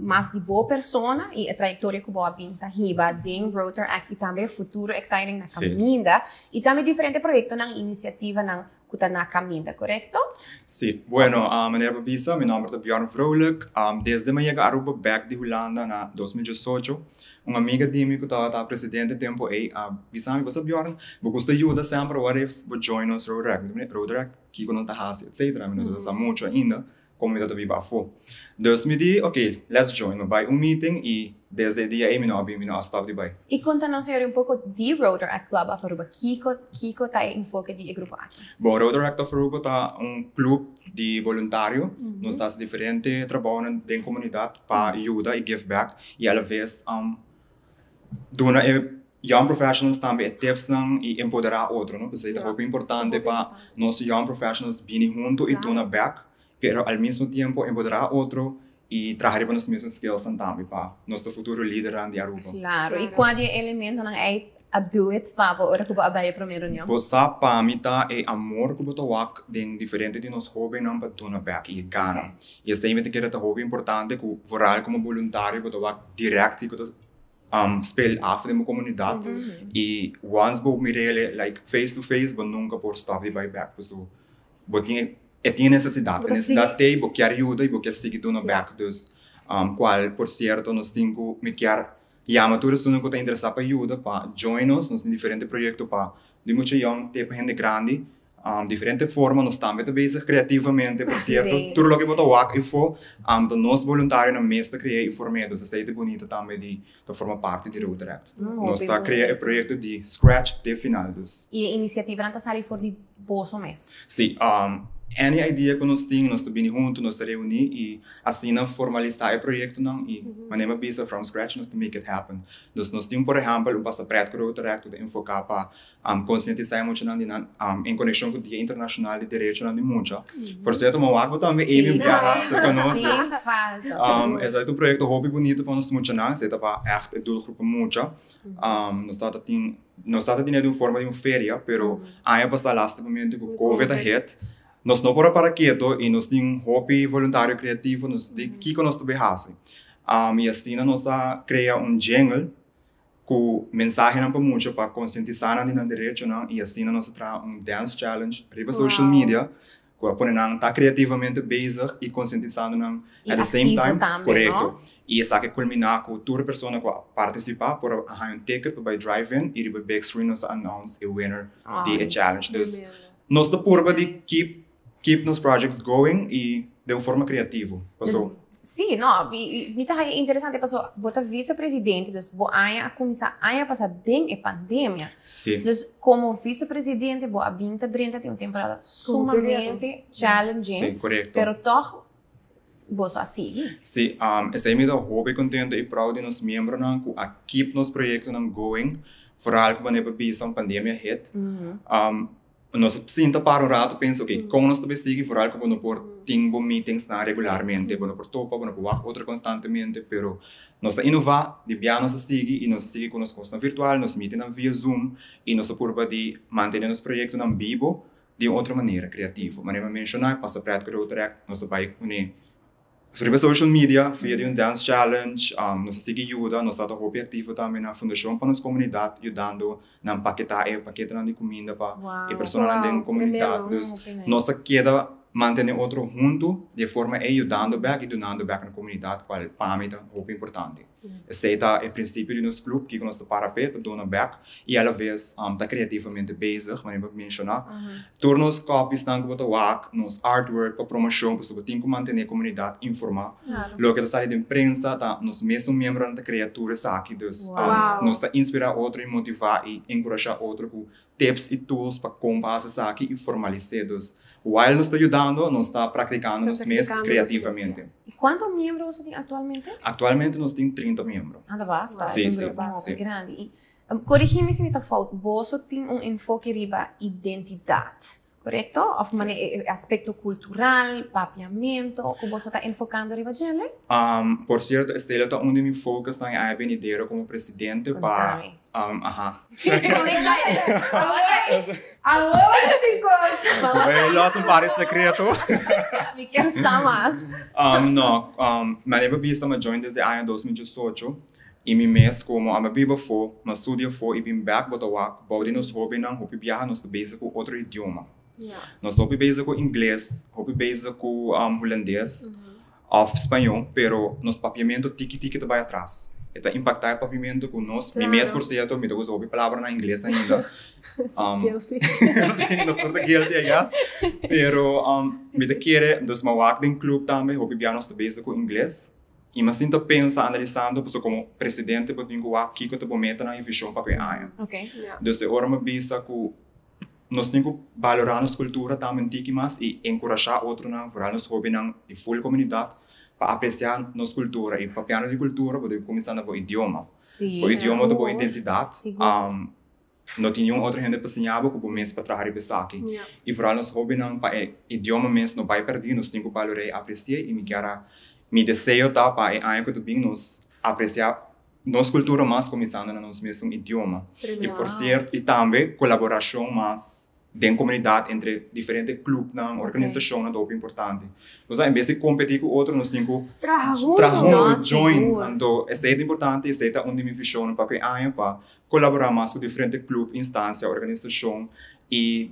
S1: mas di bo persona y e trayectoria cu bo a bin ta hiba den Rotaract y tambe e futuro exciting na caminda. Y tambe diferente proyectonan y iniciativanan cu ta na caminda, corecto?
S3: Si. Bueno, manera bo bisa, mi nomber ta Bjorn Vrolijk. Desde mi a yega Aruba bek di Hulanda na 2018, un amiga di mi cu tabata presidente tempo ey a bisa mi, Bo sa Bjorn, bo gusta yuda semper, what if bo join nos Rotaract? Mi ta mira, Rotaract? Kico nos ta haci? Etcetera. Mi no ta sa mucho ainda. Como mi ta biba afo. Dus mi di, ok, let's join. Mi bai un meeting y desde e dia ey mi no a bin, mi no a stop di bai.
S1: Y conta nos ahora un poco di Rotaract Club of Aruba. Kico, kico ta e enfoke di e grupo aki?
S3: Bon, Rotaract of Aruba ta un club di boluntario. Nos ta haci diferente trabounan den comunidad pa yuda y give back y a la vez duna e young professionals tambe e tipsnan y empodera otro, no? P'esey ta hopi importante pa nos young professionals bini hunto y duna back. Pero al mismo tiempo empoderá otro y traha riba nos mesun skillsnan tambe pa nos ta futuro lidernan di Aruba.
S1: Claro, y cua di e elementonan ey a do it pa bo ora cu bo a bay e prome reunion?
S3: Bo sa, pa mi ta e amor cu bo ta wak den diferente di nos hobennan pa duna bek y gana. Y esey mi ta kere ta hopi importante cu vooral como boluntario bo ta wak direct kico ta speel af den bo comunidad y once bo mir'e like face to face bo nunca por stop di bay bek pasobra Bo tin e, e tin e nesesidat. E nesesidat t'ei, bo kier yuda i bo kier sigui duna bèk. Dus, kual por sierto nos tin ku, mi kier yama tur esunnan ku ta interesá pa yuda pa join nos. Nos tin diferente proyekto pa di mucha yòn te pa hende grandi. Diferente forma nos tambe ta bezig kreativamente por sierto. Tur loke bo ta wak efo ta nos boluntarionan mes ta krea i form'é. Dus esei ta bunita tambe di ta forma parti di Rotaract. Nos ta krea e proyekto di scratch te final dus.
S1: I e inisiativanan ta sali for di boso mes?
S3: Si. Any idea ku nos tin, nos ta bini huntu, nos ta reuní i asina formalisá e proyektonan i manera mi a bisa from scratch nos ta make it happen. Dus nos tin por ehèmpel un pasapret ku Rotaract ku ta enfoká pa Konsientisá e muchanan di nan en konekshon ku Dia Internashonal di Derechonan di Mucha. Por sierto, mi a wak bo tambe Amy biaha serka nos. Esaki ta un proyekto hopi bunito pa nos muchanan, esei ta pa ègt e doelgroep pa mucha. Nos tabata tin, nos tabata tene di un forma di un feria, pero aña pasá lastimamente ku covid a hit, nos no por a para keto i nos tin hopi voluntario kreativo, nos di kiko nos ta bay hasi. I asina nos a krea un jingle Ku mensahenan pa mucha pa konsientisá nan di nan derechonan i asina nos a traha un dance challenge riba social media ku a pone nan ta kreativamente bezig i konsientisando nan at the same time. Korekto. I esaki a kulminá ku tur persona ku a partisipá por a haña un ticket pa bai drive in i riba big screen nos a announce e winner di e challenge. Dus nos ta purba di keep keep nos projects going y den un forma creativo. Paso.
S1: Sí, no, mi, mi ta haya interesante paso bo ta vicepresidente, dus bo aña a cuminsa aña pasa den e pandemia.
S3: Sí.
S1: Dus como vicepresidente bo a bin ta drenta den un temporada sumamente challenging.
S3: Sí, correcto.
S1: Pero toch boso a sigui.
S3: Sí, esey mi ta hopi contento y proud di nos miembronan cu a keep nos proyectonan going, vooral cu wanneer bo bisa un pandemia hit. Nos a sinta para un rato pensa, ok, kon nos ta bay sigui vooral ku bo no por tin bo meetingsnan regularmente, bo no por topa, bo no por wak otro konstantemente, pero nos ta inová, di bia nos a sigui i nos a sigui ku nos kosnan virtual, nos meetingnan via Zoom i nos a purba di mantené nos proyektonan bibo di un otro manera, kreativo. Manera mi a menshoná, e pasa prèt ku Rotaract, nos ta bai kuné Riba social media, via di un dance challenge, nos a sigui yuda, nos ta hopi activo tambe na Fundacion pa nos Comunidad, yudando nan paketa e paketenan di cuminda pa e personanan den comunidad. Dus nos ta keda. mantene otro hunto di forma ey yudando bek y dunando bek na comunidad cual pa mi ta hopi importante. Esey ta e principio di nos club, kico nos ta para p'e, ta duna bek y a la vez ta creativamente bezig, manera bo menciona. Tur nos copiesnan cu bo ta wak, nos artwork pa promocion, pasobra bo tin cu mantene comunidad informa. Loke ta sali den prensa ta nos mesun miembronan ta crea tur esaki, dus nos ta inspira otro y motiva y encurasha otro cu tips y tools pa con pa haci esaki y formalis'é. Dus, while nos ta yudando, nos ta practicando nos mes creativamente.
S1: Y cuanto miembro boso tin actualmente?
S3: Actualmente nos tin 30 miembro.
S1: Ah, ta basta.
S3: Sí, sí,
S1: sí. Grandi. Y corigi mi si mi ta fout, boso tin un enfoke riba identidad, correcto? Of mane e aspecto cultural, papiamento, cu boso ta enfocando riba djele?
S3: Por cierto, Estela ta un di mi focusnan e aña benidero como presidente pa.
S1: Contame.
S3: Aha.
S2: Awor tin cos.
S3: Voy los un par di secreto.
S1: Mi kier sa mas.
S3: No, mi a never bisa mi a join desde aña 2018 y mi mes como a mi biba afo, mi a studia afo y bin bek bo ta wak bou di nos hobennan hopi biaha nos ta bezig cu otro idioma. Nos ta hopi bezig cu ingles, hopi bezig cu hulandes. Of spañó, pero nos papiamentu tiki tiki ta bai atras. E ta impaktá e papiamentu ku nos, mi mes por sierto, mi ta usa hopi palabra na ingles ainda.
S2: Guilty.
S3: Sí, nos tur ta guilty I guess. Pero mi ta kere, dus mi a wak den club tambe, hopi bia nos ta bezig ku ingles. I mi a sinta pensa, analisando, pasobra komo presidente bo tin ku wak kiko ta bo metanan i vishon pa ku e aña. Dus e ora mi a bisa ku Nos tin ku balorá nos kultura tambe un tiki mas i enkurashá otronan, foral nos hóbennan di ful komunidat, pa apresiá nos kultura. I papiando di kultura, bo debe kuminsá na bo idioma. Bo idioma ta bo identidat. No tin niun otro hende pa siña bo ku bo mes pa traha riba esaki. I foral nos hóbennan, pa e idioma mes no bai pèrdí, nos tin ku balor'é i apresi'é. I mi kier a, mi deseo ta pa e aña ku ta bin nos apresiá Nos cultura mas cuminsando na nos mesun idioma. Y por cierto, y tambe colaboracion mas den comunidad entre diferente clubnan, organisacionnan ta hopi importante. Nos en bes di competi cu otro, nos tin cu
S2: Traha hunto.
S3: traha hunto,
S1: No,
S3: join.
S1: sigur.
S3: Anto esey ta importante y esey ta un di mi visionnan pa cu e aña pa colabora mas cu diferente club, instancia, organisacion y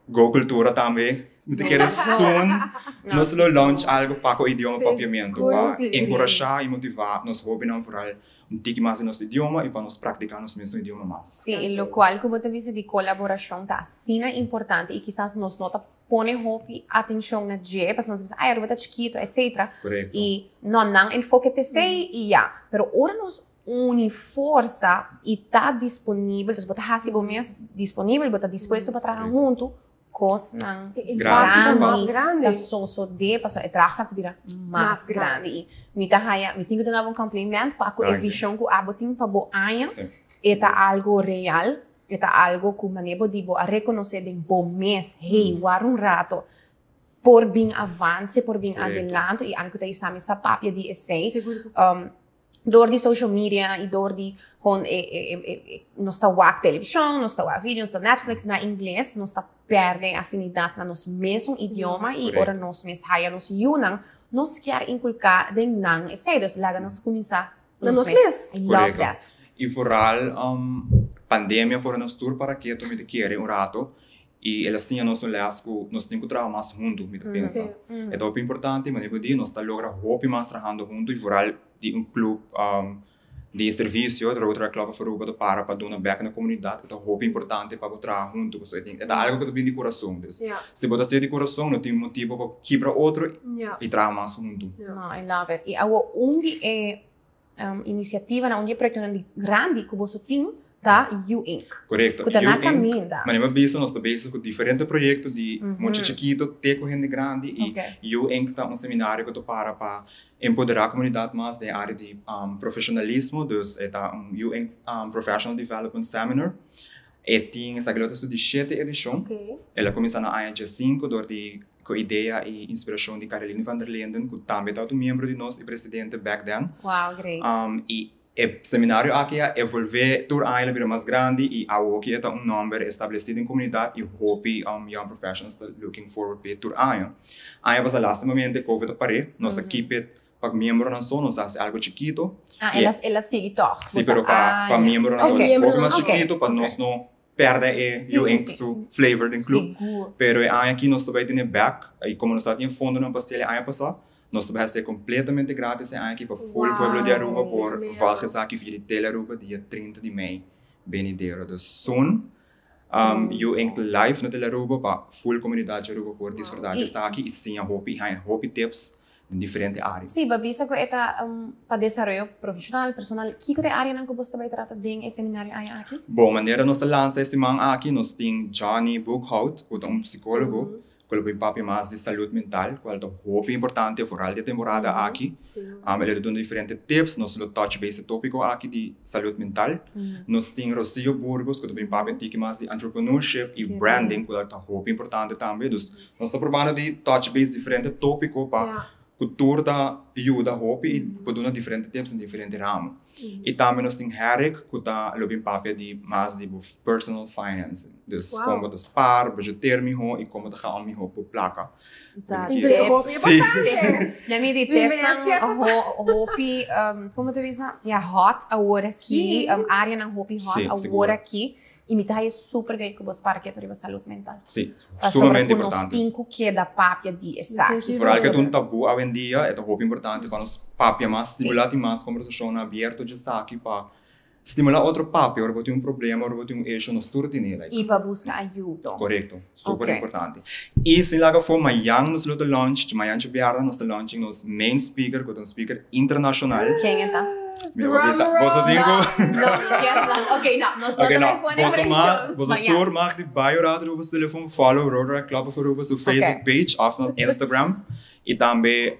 S3: Go Cultura tambe. Mi ta kere soon nos lo launch algo pa cu idioma Papiamento pa encurasha y motiva nos hobennan vooral un tiki mas di nos idioma y pa nos practica nos mesmo idioma mas.
S1: Sí, y locual cu bo ta bisa di colaboracion ta asina importante y kisas nos no ta pone hopi atencion na dje pasobra nos ta bisa ay Aruba ta chikito etcetera.
S3: Correcto.
S1: Y no nan enfoke ta esey y ya. Pero ora nos uni forsa y ta disponibel, dus bo ta haci bo mes disponibel, bo ta dispuesto pa traha hunto, cosnan grandi ta sosode, pasobra e draagvlak ta bira mas grandi. Y mi ta haya, mi tin cu duna bo un compliment pa cu e vision cu abo tin pa bo aña, e ta algo real, e ta algo cu manera bo di bo a reconoce den bo mes, hey, wara un rato, por bin avance, por bin adelanto, y ami cu ta ysa mi sa papia di esey. Door di social media y door di gewoon e, e, e, e, nos ta wak televisión, nos ta wak video, nos ta Netflix na ingles, nos ta perde afinidad na nos mesun idioma y ora nos mes haya nos yunan, nos kier inculca den nan esey. Dus laga nos cuminsa
S2: na nos mes.
S1: I love that.
S3: Y vooral pandemia pone nos tur para keto mi ta kere un rato Y el a siña nos un les cu nos tin cu traha mas hunto, mi ta pensa. E ta hopi importante, manera cu di, nos ta logra hopi mas trahando hunto y vooral di un club di servicio, de Rotary Club of Aruba ta para pa duna bek na comunidad, e ta hopi importante pa bo traha hunto, pasobra e tin, e ta algo cu ta bin di curason. Dus, si bo ta hacié di curason, no tin motibo pa kibra otro y traha mas hunto.
S1: No, I love it. Y awo un di e iniciativanan, un di e proyectonan di grandi cu boso tin ta You Inc.
S3: Correcto.
S1: Cu ta na
S3: You Inc,
S1: caminda.
S3: Manera mi a bisa, nos ta bezig cu diferente proyecto di mucha chikito te cu hende grandi y You Inc. Ta un seminario cu ta para pa empodera comunidad mas den e area di profesionalismo, dus e ta un You Inc. Professional Development Seminar. E tin, esaki lo ta su di shete edicion. El a cuminsa na aña diescinco door di Cu idea y inspiracion di Caroline van der Linden, cu tambe tabata un miembro di nos y presidente back then.
S1: Wow, great.
S3: Y e seminario aki a evolve tur aña, el a bira mas grandi y awoki e ta un nomber estableci den comunidad y hopi young professionals ta looking forward p'e tur aña. Aña pasa lastimamente covid a pare, nos a keep it pa miembronan so, nos a haci algo chikito.
S1: Ah, el a, el a sigui toch?
S3: Si, pero pa, pa miembronan so, nos hopi mas chikito pa nos no. perde e You Inc. su flavor den club. Pero e aña aki nos ta bay tene back y como nos tabatin fondonan pa haci e aña pasa, nos ta bay haci completamente gratis e aña aki pa full pueblo di Aruba por volg esaki via di Tele Aruba dia 30 di mei benidero. Dus soon You Inc. Live na Tele Aruba pa full comunidad di Aruba por disfruta di esaki y siña hopi y haña hopi tips den diferente area.
S1: Sí, bo a bisa cu e ta pa desaroyo profesional, personal. Kico ta e areanan cu bo ta bay trata den e seminario aña aki?
S3: Bon, manera nos ta lansa e siman aki, nos tin Johnny Boekhout, cu ta un psicologo, cu lo bin papia mas di salud mental, cual ta hopi importante, vooral di e temporada aki. El ta duna diferente tips, nos lo touch base e topico aki di salud mental. Nos tin Rocio Burgos, cu ta bin papia un tiki mas di entrepreneurship y branding, cu ta hopi importante tambe. Dus nos ta probando di touch base diferente topico pa cu tur ta yuda hopi y por duna diferente tips den diferente ramo. Y tambe nos tin Herrick, cu ta lo bin papia di mas di bo personal finance. Dus con bo ta spaar, budgeteer miho y con bo ta gaan om miho cu placa.
S1: Ta
S2: tips.
S3: Sí.
S1: Na mi di tipsnan hopi, con bo ta bisa? Ya, hot awor aki, areanan hopi hot awor aki. Y mi ta haya super great cu bo spara keto riba salud mental.
S3: Sí, sumamente importante.
S1: Pasobra cu nos tin cu keda papia di esaki.
S3: Vooral cu ta un tabu awendia, e ta hopi importante pa nos papia mas, stimula tin mas conversacionnan abierto di esaki pa stimula otro papia ora bo tin un problema, ora bo tin un issue, nos tur tene like.
S1: Y pa busca ayudo.
S3: Corecto, super importante. Y sin laga afo, mayan nos lo ta launch, mayan djabièrnè nos ta launching nos main speaker cu ta un speaker internacional.
S1: Ken e ta?
S3: Mi no por bisa. Boso tin cu.
S1: No, mi kier sa. Ok, no, nos no ta bay pone presion.
S3: Boso tur mag di bay un rato riba boso telefon, follow Rotaract Club of Aruba su Facebook page of nos Instagram. Y tambe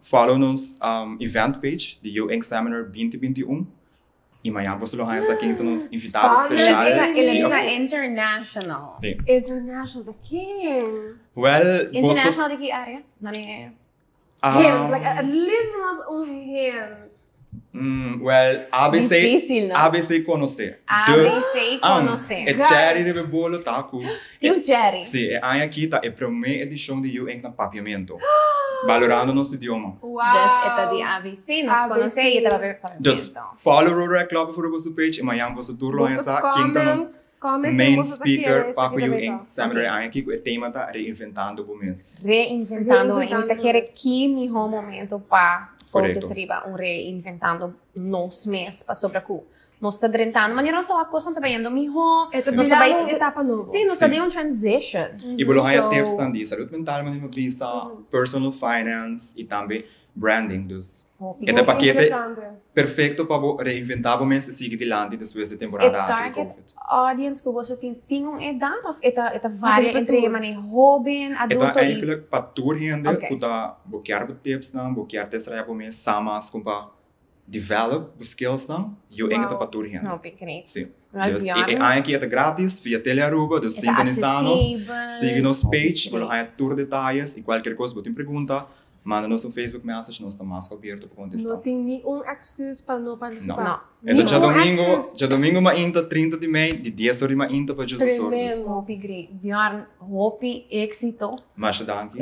S3: follow nos event page di You Inc Seminar 2021. Y mañan boso lo haña sa ken ta nos invitado special.
S1: El a bisa international.
S3: Si.
S2: International di ken?
S3: Well, boso.
S1: International di ki area?
S2: Hint, like at least nos un hint.
S3: Well, ABC,
S1: Difícil, no?
S3: ABC conoce.
S1: ABC conoce.
S3: E cherry riba e bolo ta cu.
S1: Tin un cherry.
S3: Si, e aña aki ta e prome edicion di You Inc. na Papiamento. Valorando nos idioma.
S2: Wow.
S1: Dus e ta di ABC, nos conoce y e ta papia
S3: Dus
S1: Papiamento.
S3: follow Rotaract Club of Aruba su page y mañan boso tur lo haña sa ken ta nos
S2: Comment
S3: main
S2: boso ta
S3: speaker
S2: kere
S3: pa
S2: esaki
S3: ku You
S2: tambe
S3: Inc.
S2: ta.
S3: Seminar e aña aki ku e tema ta Reinventando bo mes.
S1: Reinventando mi. Mi ta
S2: Reinventando
S1: kere
S2: mes.
S1: ki mihó momento pa focus
S3: Korekto.
S1: riba un reinventando nos mes pasobra ku nos ta drentando manera nos ta wak kosnan ta bayendo mihó.
S2: E ta
S1: Nos ta
S2: bira
S1: bay
S2: un etapa nobo.
S1: Sí, nos ta
S3: Sí.
S1: den un transition.
S3: I bo lo haña
S1: So-
S3: tipsnan di salud mental manera mi a bisa, personal finance i tambe branding. Dus
S1: Hopi
S3: e ta
S1: bon.
S3: pakete
S2: Interesante.
S3: perfecto pa bo reinventa bo mes y sigui dilanti despues di
S1: E
S3: temporada aki di
S1: target
S3: Covid.
S1: audience cu boso tin tin un edad of e ta e ta varia
S2: riba
S1: entre
S2: tur.
S1: mane hoben,
S3: E ta
S1: adulto y
S3: eigenlijk pa tur hende
S1: Ok.
S3: cu ta bo kier bo tipsnan, bo kier desaroya bo mes sa mas con pa develop bo skillsnan, yo eng ta
S2: Wow.
S3: pa tur hende.
S1: Hopi great.
S3: Si.
S1: Wel
S3: Dus e
S1: Bjorn,
S3: e aña aki e ta gratis via Telearuba, dus
S1: e ta
S3: sintonisa nos,
S1: accesibel.
S3: sigui nos
S1: Hopi
S3: page, bo lo
S1: great.
S3: haña tur detayes y cualkier cos bo tin pregunta, Manda nos un Facebook message, nos ta mas ku abierto pa kontestá.
S2: No tin ni un excuse pa no participá.
S1: No.
S3: E ta
S2: Ni un
S3: djadomingo,
S2: excuse.
S3: djadomingo mainta 30 di mei, di dies or di mainta pa djus or.
S2: Tremendo.
S1: Hopi great. Bjorn, hopi éxito.
S3: Masha danki.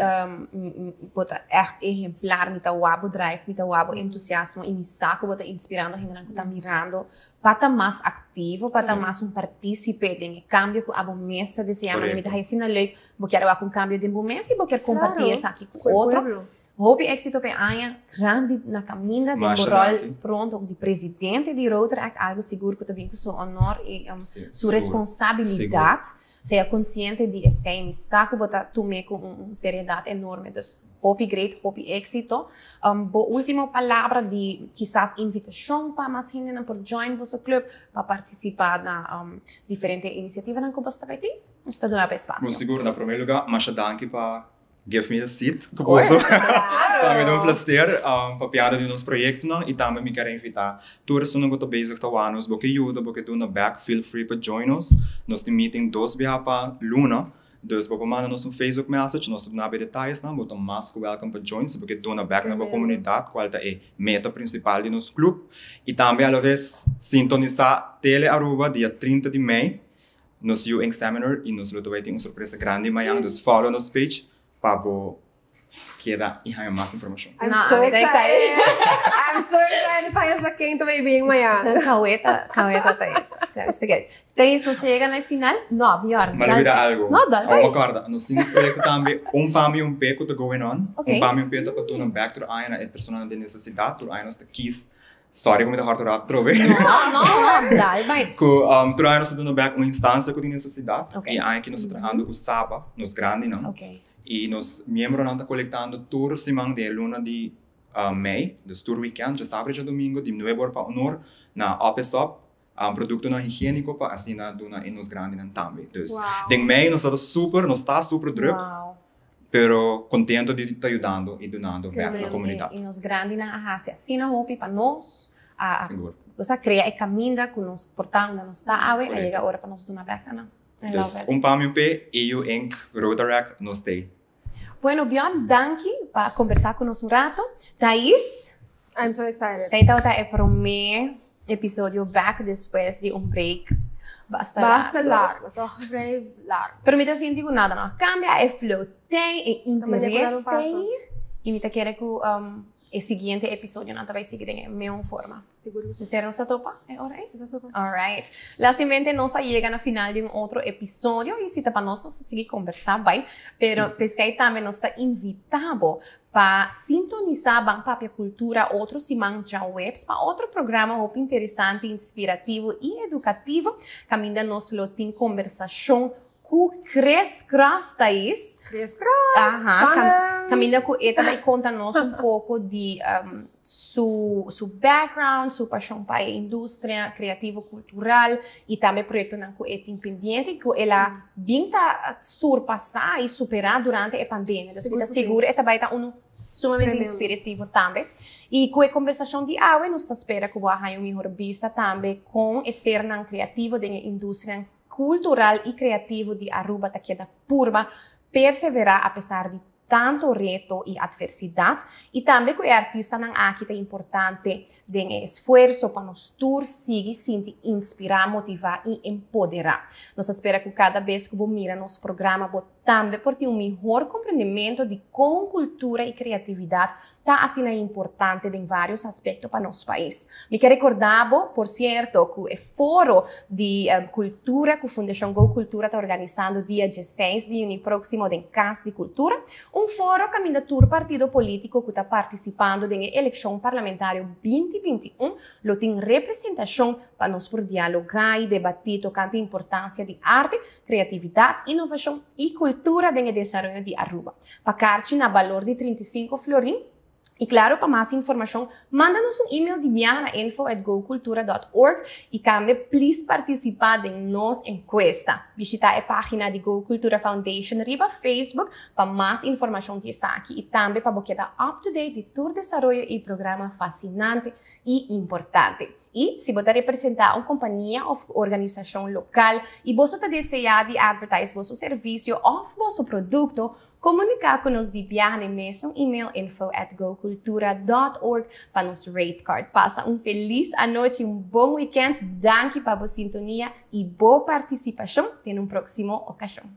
S1: Bo ta echt ehemplar. Mi ta wak bo drive, mi ta wak bo entusiasmo i mi sa ku bo ta inspirando hendenan ku ta mirando pa ta mas aktivo, pa ta mas un partícipe den e kambio ku abo mes ta deseá. Mi ta
S3: Korekto.
S1: haci asina leuk. Bo kier wak un cambio den bo mes y bo kier comparti
S2: Claro,
S1: esaki cu
S2: cu e
S1: otro.
S2: pueblo.
S1: Hopi exito p'e aña grandi na caminda den bo
S3: Masha
S1: rol
S3: danki.
S1: pronto di presidente di Rotaract, algo sigur cu ta bin cu su honor y
S3: Sí,
S1: su
S3: sigur.
S1: responsabilidad. Sea consciente di esey, mi sa cu bo ta tum'e cu un seriedad enorme. Dus hopi great, hopi exito. Bo ultimo palabra di kisas invitacion pa mas hendenan por join boso club, pa participa na diferente iniciativanan cu bo ta bay tin? Nos ta duna bo espacio.
S3: Bon sigur, na prome lugar, masha danki pa give me a seat cu boso. Ta mi da un placer papiando di nos proyectonan y tambe mi kier a invita tur esunnan cu ta bezig ta wak nos, bo ke yuda, bo ke duna back, feel free pa join nos. Nos tin meeting dos biaha pa luna, dus bo por manda nos un Facebook message, nos ta duna bo e detayesnan, bo ta mas cu welcome pa join si bo ke duna back na bo comunidad, cual ta e meta principal di nos club. Y tambe a la vez sintonisa Tele Aruba dia 30 di mei. Nos yu examiner y nos lo ta bay tin un sorpresa grandi mañan, dus follow nos page pa bo Keda y haña mas informacion.
S2: I'm
S1: No,
S2: so
S1: ami ta
S2: excited.
S1: excited.
S2: I'm so excited pa esa ken ta bay bin mañana.
S1: Caweta, caweta Thais. Thais, te Thais, nos yega na final. No, Bjorn.
S3: Maar lubida algo.
S1: No, dal
S3: Awor mi corda, nos tin nos proyecto tambe Un Pa Mi Un Pe cu ta going on.
S1: Okay.
S3: Un Pa Mi Un Pe ta pa duna back tur aña na e personanan den necesidad. Tur aña nos ta kies. Sorry cu mi ta horta rap trobe.
S1: No, no, no, dal bay.
S3: Cu tur aña nos ta duna back un instancia cu tin necesidad.
S1: Okay.
S3: Y aña aki nos ta trahando cu Saba, nos grandinan.
S1: Okay.
S3: Y nos miembronan ta colectando tur siman den e luna di mei, dus tur weekend, djasabra y djadomingo, di nuebe or pa un or, na Op is Op, productonan higienico pa asina duna e nos grandinan tambe. Dus den mei nos ta super, nos ta super druk, pero contento di ta yudando y dunando bek na comunidad.
S1: Y nos grandinan a haci asina hopi pa nos, a
S3: Sigur.
S1: a crea e caminda cu nos por ta unda nos ta awe, a
S3: Correcto.
S1: yega ora pa nos duna bek na nan. I
S3: Dus
S1: love it.
S3: un pa mi un pe, EU Inc. Rotaract, nos t'ey.
S1: Bueno, Bjorn, danki pa conversa cu nos un rato. Thais?
S2: I'm so excited.
S1: Esey tabata e prome episodio back despues di un break basta largo.
S2: Basta largo, toch vrij largo.
S1: Pero mi ta sinti cu nada no a cambia, e flow t'ey, e
S2: Ta manera cu
S1: interes
S2: nan pasa.
S1: t'ey. Y mi ta kere cu e siguiente episodionan ta bay sigui den e meun forma.
S2: Sigur cu si.
S1: Sincero nos ta topa e ora ey?
S2: Nos ta topa.
S1: Alright. Lastimamente nos a yega na final di un otro episodio y si ta pa nos nos ta sigui conversa bay, pero p'esey tambe nos ta invita bo pa sintonisa Ban Papia Cultura otro siman djaweps pa otro programa hopi interesante, inspirativo y educativo caminda nos lo tin conversacion Ku Chris Cross ta is.
S2: Chris Cross.
S1: Aha, cam, caminda ku e ta bai conta nos un poco di um, su, su background, su pasion pa e industria creativo cultural y tambe proyectonan ku e tin pendiente ku el a mm. bin ta surpasa y supera durante e pandemia. Dus mi ta sigur e ta bai ta uno sumamente
S2: Tremendo.
S1: inspirativo tambe. Y ku e conversacion di awe nos ta spera ku bo a haña un mihor bista tambe con e sernan creativo den e industria cultural y creativo di Aruba ta keda purba persevera apesar di tanto reto y adversidad y tambe cu e artistanan aki ta importante den e esfuerzo pa nos tur sigui sinti inspira, motiva y empodera. Nos ta spera cu cada bes cu bo mira nos programa bo tambe por tin un mihor comprendimento di con cultura y creatividad ta asina importante den varios aspecto pa nos pais. Mi ke recorda bo, por cierto, cu e foro di cultura cu Fundacion Go Cultura ta organisando dia dieseis di juni proximo den Cas di Cultura, un foro caminda tur partido politico cu ta participando den e eleccion parlamentario 2021 lo tin representacion pa nos por dialoga y debati tocante importancia di arte, creatividad, innovacion y cultura den e desaroyo di Aruba. Pa karchi na balor di 35 florin. Y claro pa mas informacion manda nos un email di biaha na info at gocultura dot org y cambe please participa den nos encuesta. Bishita e pagina di Go Cultura Foundation riba Facebook pa mas informacion di esaki y tambe pa bo keda up to date di tur desaroyo y programa fascinante y importante. Y si bo ta representa un compania of organisacion local y boso ta desea di advertise boso servicio of boso producto, comunica cu nos di biaha na e mesun email info at gocultura dot org pa nos rate card. Pasa un feliz anochi, un bon weekend, danki pa bo sintonia y bo participacion. Te un proximo ocasion.